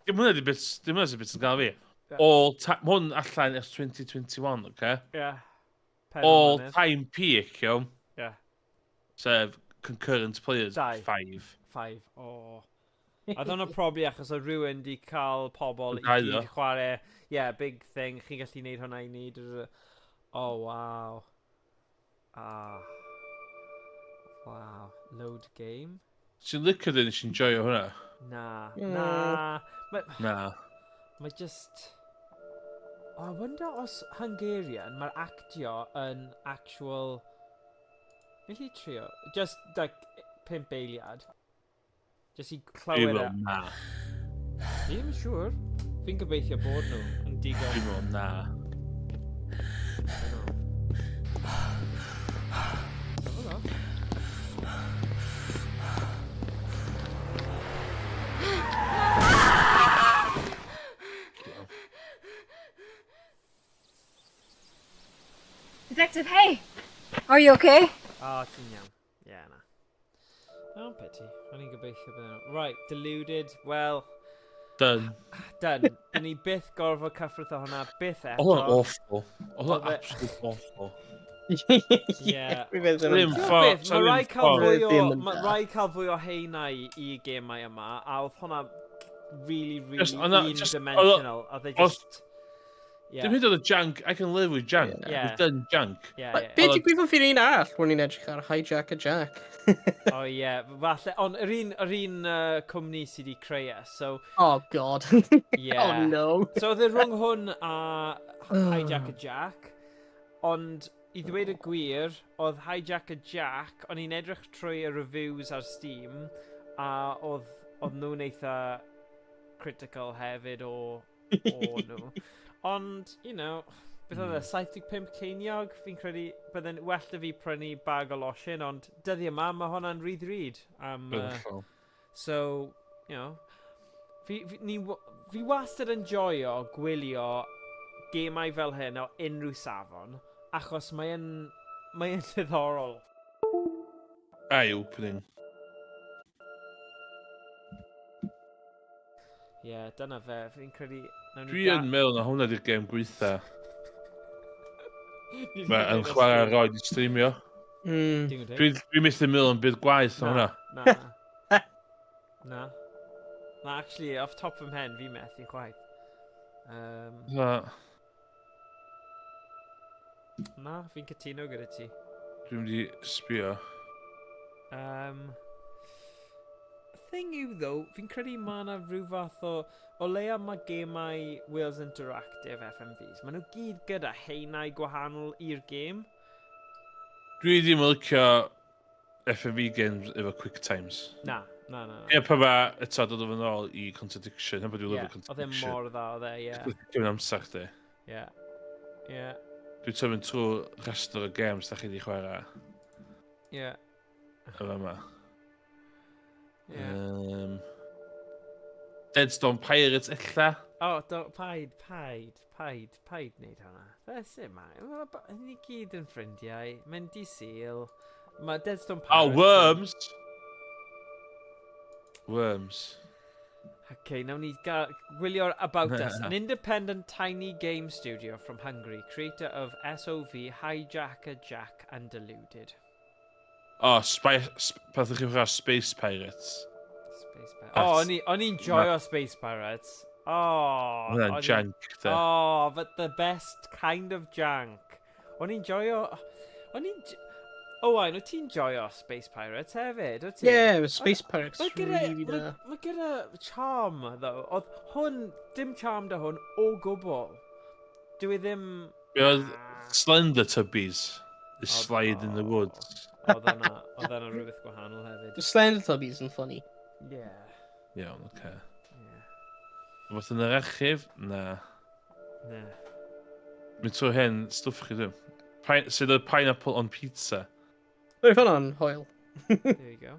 dim hwnna di bit, dim hwnna di bit yn gael fi. Ie. All time, hwn allan ers 2021, okay? Yeah. Pedwar All mlynedd. time peak, iawn. Yeah. Sef concurrent players, Dau. 5. Five. Oh. A dyna probably achos oedd rhywun di cael pobl i Dau gyd ddo. chwarae, yeah, big thing, chi'n gallu neud hwnna i ni. Oh, wow. Ah. Wow. Load game? Ti'n licio dyn, nes i'n joio hwnna? Na. Mm. Na. Mae Na. ma just... Oh, I wonder os Hungarian, mae'r actio yn actual... Felly trio. Just, like, pimp eiliad. Just i Dwi'n clywed e. meddwl na. Fi ddim yn siŵr. Fi'n gobeithio bod nhw yn digon. Dwi'n meddwl na. Dunno. Detective, hey! Are you okay? O, ti'n iawn. Ie, yeah, na. Oh, pity. O'n i'n gobeithio bydden nhw. Right, deluded. Well, Done. done. Dyn ni byth gorfod cyffwrdd â hwnna, byth eto. Oedd hwnna'n awful. Oedd Oedd hwnna'n e- absolute awful. Yeah. Fi feddwl Ddim yn- Ti'n gwbod ffordd, beth, Mae rai cael ffordd. fwy o, Ddim yn mae dda. rai cael fwy o heinau i gemau yma, a oedd hwnna really, really Just- o'na- just- un-dimensional. A they oedd- just... Yeah. Dim hyd yn oed y jank, I can live with jank. Yeah. We've done jank. Yeah, But yeah. Be Oedd o- digwyddodd i'r un arall when ni'n edrych ar Hijack a Jack? O ie, falle. Ond yr un, yr un cwmni sydd wedi creu e, so... Oh god. Yeah. Oh no. So oedd e rhwng hwn a Hijack a Jack, ond i ddweud y gwir, oedd Hijack a Jack, o'n i'n edrych trwy y reviews ar Steam, a oedd, oedd nhw'n eitha critical hefyd o, o nhw. Ond, you know, beth oedd e, 75 ceiniog, fi'n credu bydde'n well da fi prynu bag o losin, ond dyddi yma, mae hwnna'n rhy ddrud. Am, Hollol. so, you know, fi, fi, ni, fi wastad yn joio gwylio gemau fel hyn o unrhyw safon, achos mae'n mae diddorol. Eye-opening. Ie, yeah, dyna fe, fi'n credu... nawn ni Dwi yn meddwl na hwnna di'r gêm gweitha. Ni 'di Mae yn gwneud chwarae stream. roed i streamio. Digon teg. Dwi'n dwi methu meddwl yn byd gwaith o Na, hwnna. Na. Na. Na, actually, off top fy mhen, fi methu chwaith. Na. Na, fi'n cytuno gyda ti. Dwi'n mynd i sbio. Thing yw, though, fi'n credu mae yna rhyw fath o... O leia mae gemau Wales Interactive FMVs, maen nhw gyd gyda heinau gwahanol i'r gêm. Dwi ddim yn licio FMV games efo quick times. Na, na, na. na. Ie, pa ma eto dod o fy nôl i Contradiction. Hyn bod dwi'n Ie, lyfio oedd e Contradiction. mor dda, oedd e, ie. Dwi'n amser chdi. Ie. Ie. Dwi'n tyfu'n trwy rhestr o games da chi wedi chwarae. Ie. Efo yma. Ie. Deadstorm Pirates ella. O, do, paid, paid, paid, paid wneud hwnna. That's it, man. Ni gyd yn ffrindiau. Mae'n di Sul. Mae Deadstorm Oh, Pirates... Worms! Worms. Okay, nawn ni gwylio'r About Us. An independent tiny game studio from Hungary, creator of SOV, Hijacker Jack and Deluded. O, oh, peth ych chi'n chwarae Space Pirates. Space Pirates. O, oh, o'n i'n joio Space Pirates. Oh, Hwnna'n jank, de. Oh, but the best kind of jank. O'n i'n joio... O'n i'n... Owain, wyt ti'n joio Space Pirates hefyd, wyt ti? Yeah, Space Pirates really da. Mae gyda charm, though. Oedd hwn, dim charm da hwn o gwbl. Dwi ddim... Be oedd Slender Tubbies? The Slide in the Woods. Oedd yna, oedd yna rhywbeth gwahanol hefyd. The Slender Tubbies yn funny. Yeah. Iawn, oce. Okay. Yeah. Rhywbeth yn yr archif? Na. Na. Mynd trwy hen stwff chi ddim. Sydd y pineapple on pizza. Roedd hwnna'n hoel. There you go.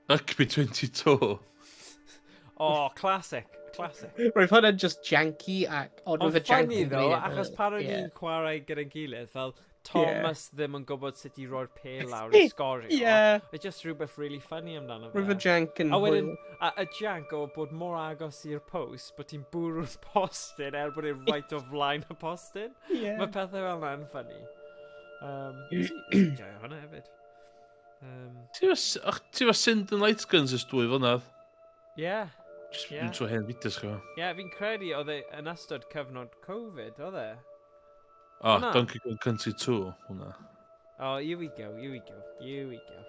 Rugby 22. Oh, classic. Classic. Roedd hwnna'n just janky ac... Ond Ond roedd y jank funny yn though, gwneud e achos fel- pan o'n ie. i'n chwarae gyda'n gilydd, fel Thomas ddim yn gwybod sut i roi'r pêl lawr i sgorio. Ie. It's just rhywbeth really funny amdano fe. Roedd y jank yn A wedyn, hwyl. a jank o bod mor agos i'r post, bod ti'n bwrw'r postyn er bod e'n right o flaen y postyn. Ie. Mae pethau fel yna'n funny. Nes i joio hwnna hefyd. Ti efo Sinden Light Guns ers 2 flynedd? Ie. Just Ie. mynd trwy hen fideos chi. Ie, fi'n credu oedd e yn ystod cyfnod Covid, oedd e? O, Hwnna? Donkey Kong Country 2, hwnna. Oh, here we go, here we go, here we go.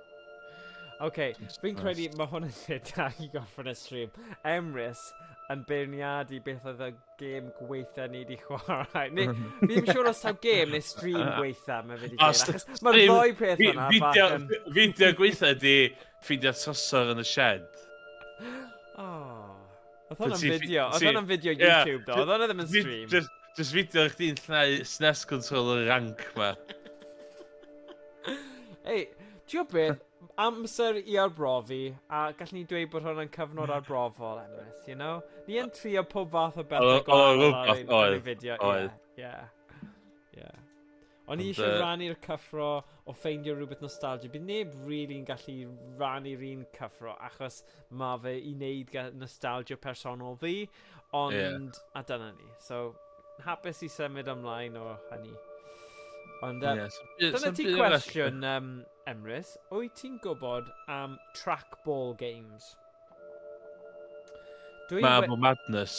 OK, fi'n credu mae hwn yn lle da i gorffen y stream. Emrys yn beirniadu beth oedd y gêm gweitha ni wedi chwarae. Neu, fi ddim yn siŵr os taw gêm neu stream gweitha mae fe wedi O, dweud. Achos mae'r ddoi peth yna bach yn... Fideo gweitha ydi ffeindio trysor yn y shed. Oh. Oedd hwnna'n fideo, oedd hwnna'n fideo YouTube do, oedd hwnna ddim yn stream. Just fideo chdi'n llnau SNES controller rank ma. Ei, ti'n gwybod beth? Amser i arbrofi, a gallwn ni dweud bod hwnna'n cyfnod arbrofol, Emrys, you know? Ni yn trio pob fath o bethau Oedd gwahanol ar rhywbeth, ein, ar ein oedd, fideo. oedd. Ie, ie, ie. O'n i Ond, eisiau rannu'r cyffro o ffeindio rhywbeth nostalgia. Bydd neb really'n gallu rannu'r un cyffro, achos mae fe i wneud nostalgia personol fi, ond... A dyna ni. So, hapus i symud ymlaen o hynny. Ond, Ie, dyna sa'm ti byd arall. cwestiwn, Emrys. Wyt ti'n gwybod am trackball games? Dwi Marble Madness.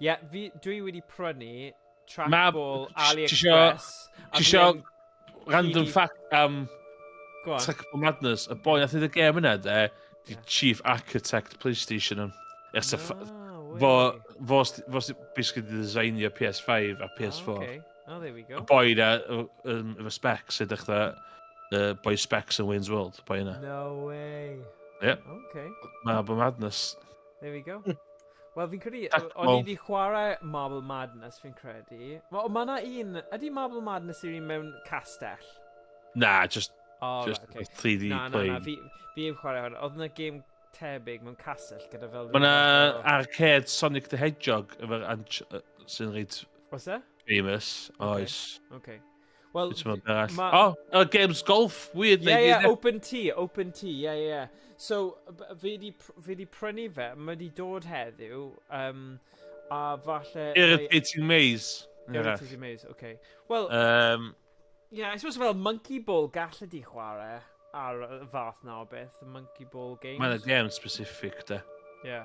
Ie, dwi wedi prynu trackball Ti AliExpress. a isio fi yn random PD fact am Go on. Trackball Madness? Y boi nath wneud y gêm yna, de, di Chief Architect PlayStation yn. Ers y No Fo basically di designio PS5 a PS4. Okay. Oh, there we go. Y boi na, efo specs, edrych dda, boi specs yn Wayne's World, boi yna. No way. Yep. Okay. Marble Madness. There we go. Wel, fi'n credu, Tac- o'n i wel. wedi chwarae Marble Madness, fi'n credu. Mae yna un, ydy Marble Madness yw'r un mewn castell? Na, just, Oh, just right, okay. 3D Na, na, na, plane. fi heb chwarae hwn. Oedd yna gêm tebyg mewn castell gyda fel... Mae yna rhyw fath o- arcade Sonic the Hedgehog efo'r sy'n reit Oes e? famous. Okay. Oes. Okay. Wel, Wyt ti'n meddwl arall? ma- Oh, games golf, weird. Yeah, yeah, Open Tee, Open Tee, yeah, yeah, yeah. So, fi di prynu fe, mae di dod heddiw, a falle... Irritating Maze. Irritating Maze, okay. Well, yeah, I suppose fel Monkey Ball gallu di chwarae ar y fath na o beth, y Monkey Ball games. Mae'n game specific, de. Yeah.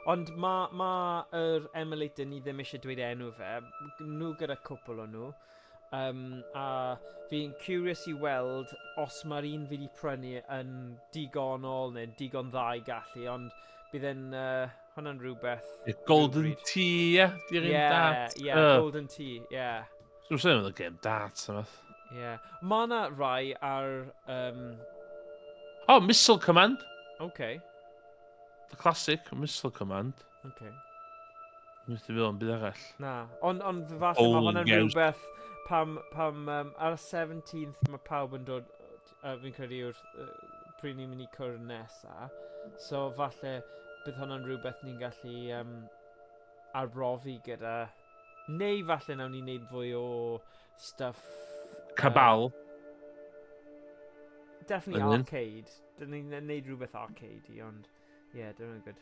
Ond mae ma yr emulator ni ddim eisiau dweud enw fe, nhw gyda cwpl o nhw. A fi'n curious i weld os mae'r un fi wedi prynu yn digonol neu digon dda i gallu, ond bydd e'n, hwnna'n rhywbeth. Y Golden rhywbryd. Tee, ie? Di'r un Yeah, dart? yeah, Golden Tee, yeah. So, dwi'n sôn game dart, yma. Yeah. Mae yna rai ar... Oh, Missile Command. Okay. The classic, Missile Command. Okay. Dwi'n meddwl am byd arall. Na, ond falle mae Bowling hwnna'n games. rhywbeth pam ar y 17th mae pawb yn dod, fi'n credu yw'r pryd ni'n mynd i cwrdd nesa, so falle bydd hwnna'n rhywbeth ni'n gallu arbrofi gyda, neu falle nawn ni wneud fwy o stuff... Cabal. definitely Ydyn. arcade. Dyn ni'n neud rhywbeth arcade i, ond... Yeah, dyna'n good.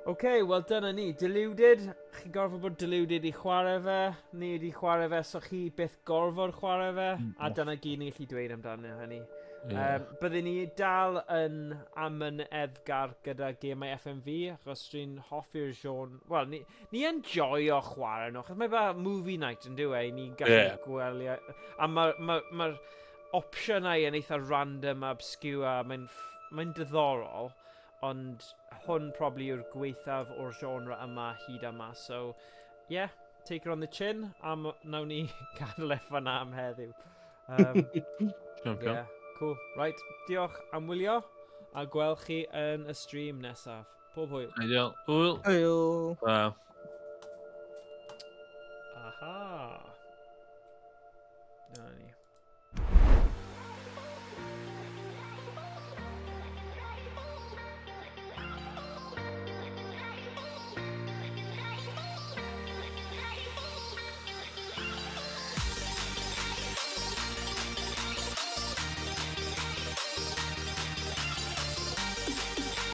OK, wel dyna ni. Deluded. Chi'n gorfod bod deluded i chwarae fe. Ni wedi chwarae fe, so chi byth gorfod chwarae fe. A dyna gyd ni'n gallu dweud amdano hynny. Ie. Byddwn ni dal yn amyneddgar gyda gemau FMV, achos dwi'n hoffi'r genre. Wel, ni yn joio chwarae nhw, achos mae fel movie night yn dyw e, i ni'n gallu gwylio. A mae'r ma opsiynau yn eitha random a obscure, a mae'n mae diddorol, ond hwn probably yw'r gweithaf o'r genre yma hyd yma. So, yeah, take it on the chin, a nawn ni gadael e fan'na am heddiw. Champion. Yeah, cool. Right, diolch am wylio, a gweld chi yn y stream nesaf. Pob hwyl. Ideal. Hwyl. Hwyl. Wow. Aha. Dyna ni.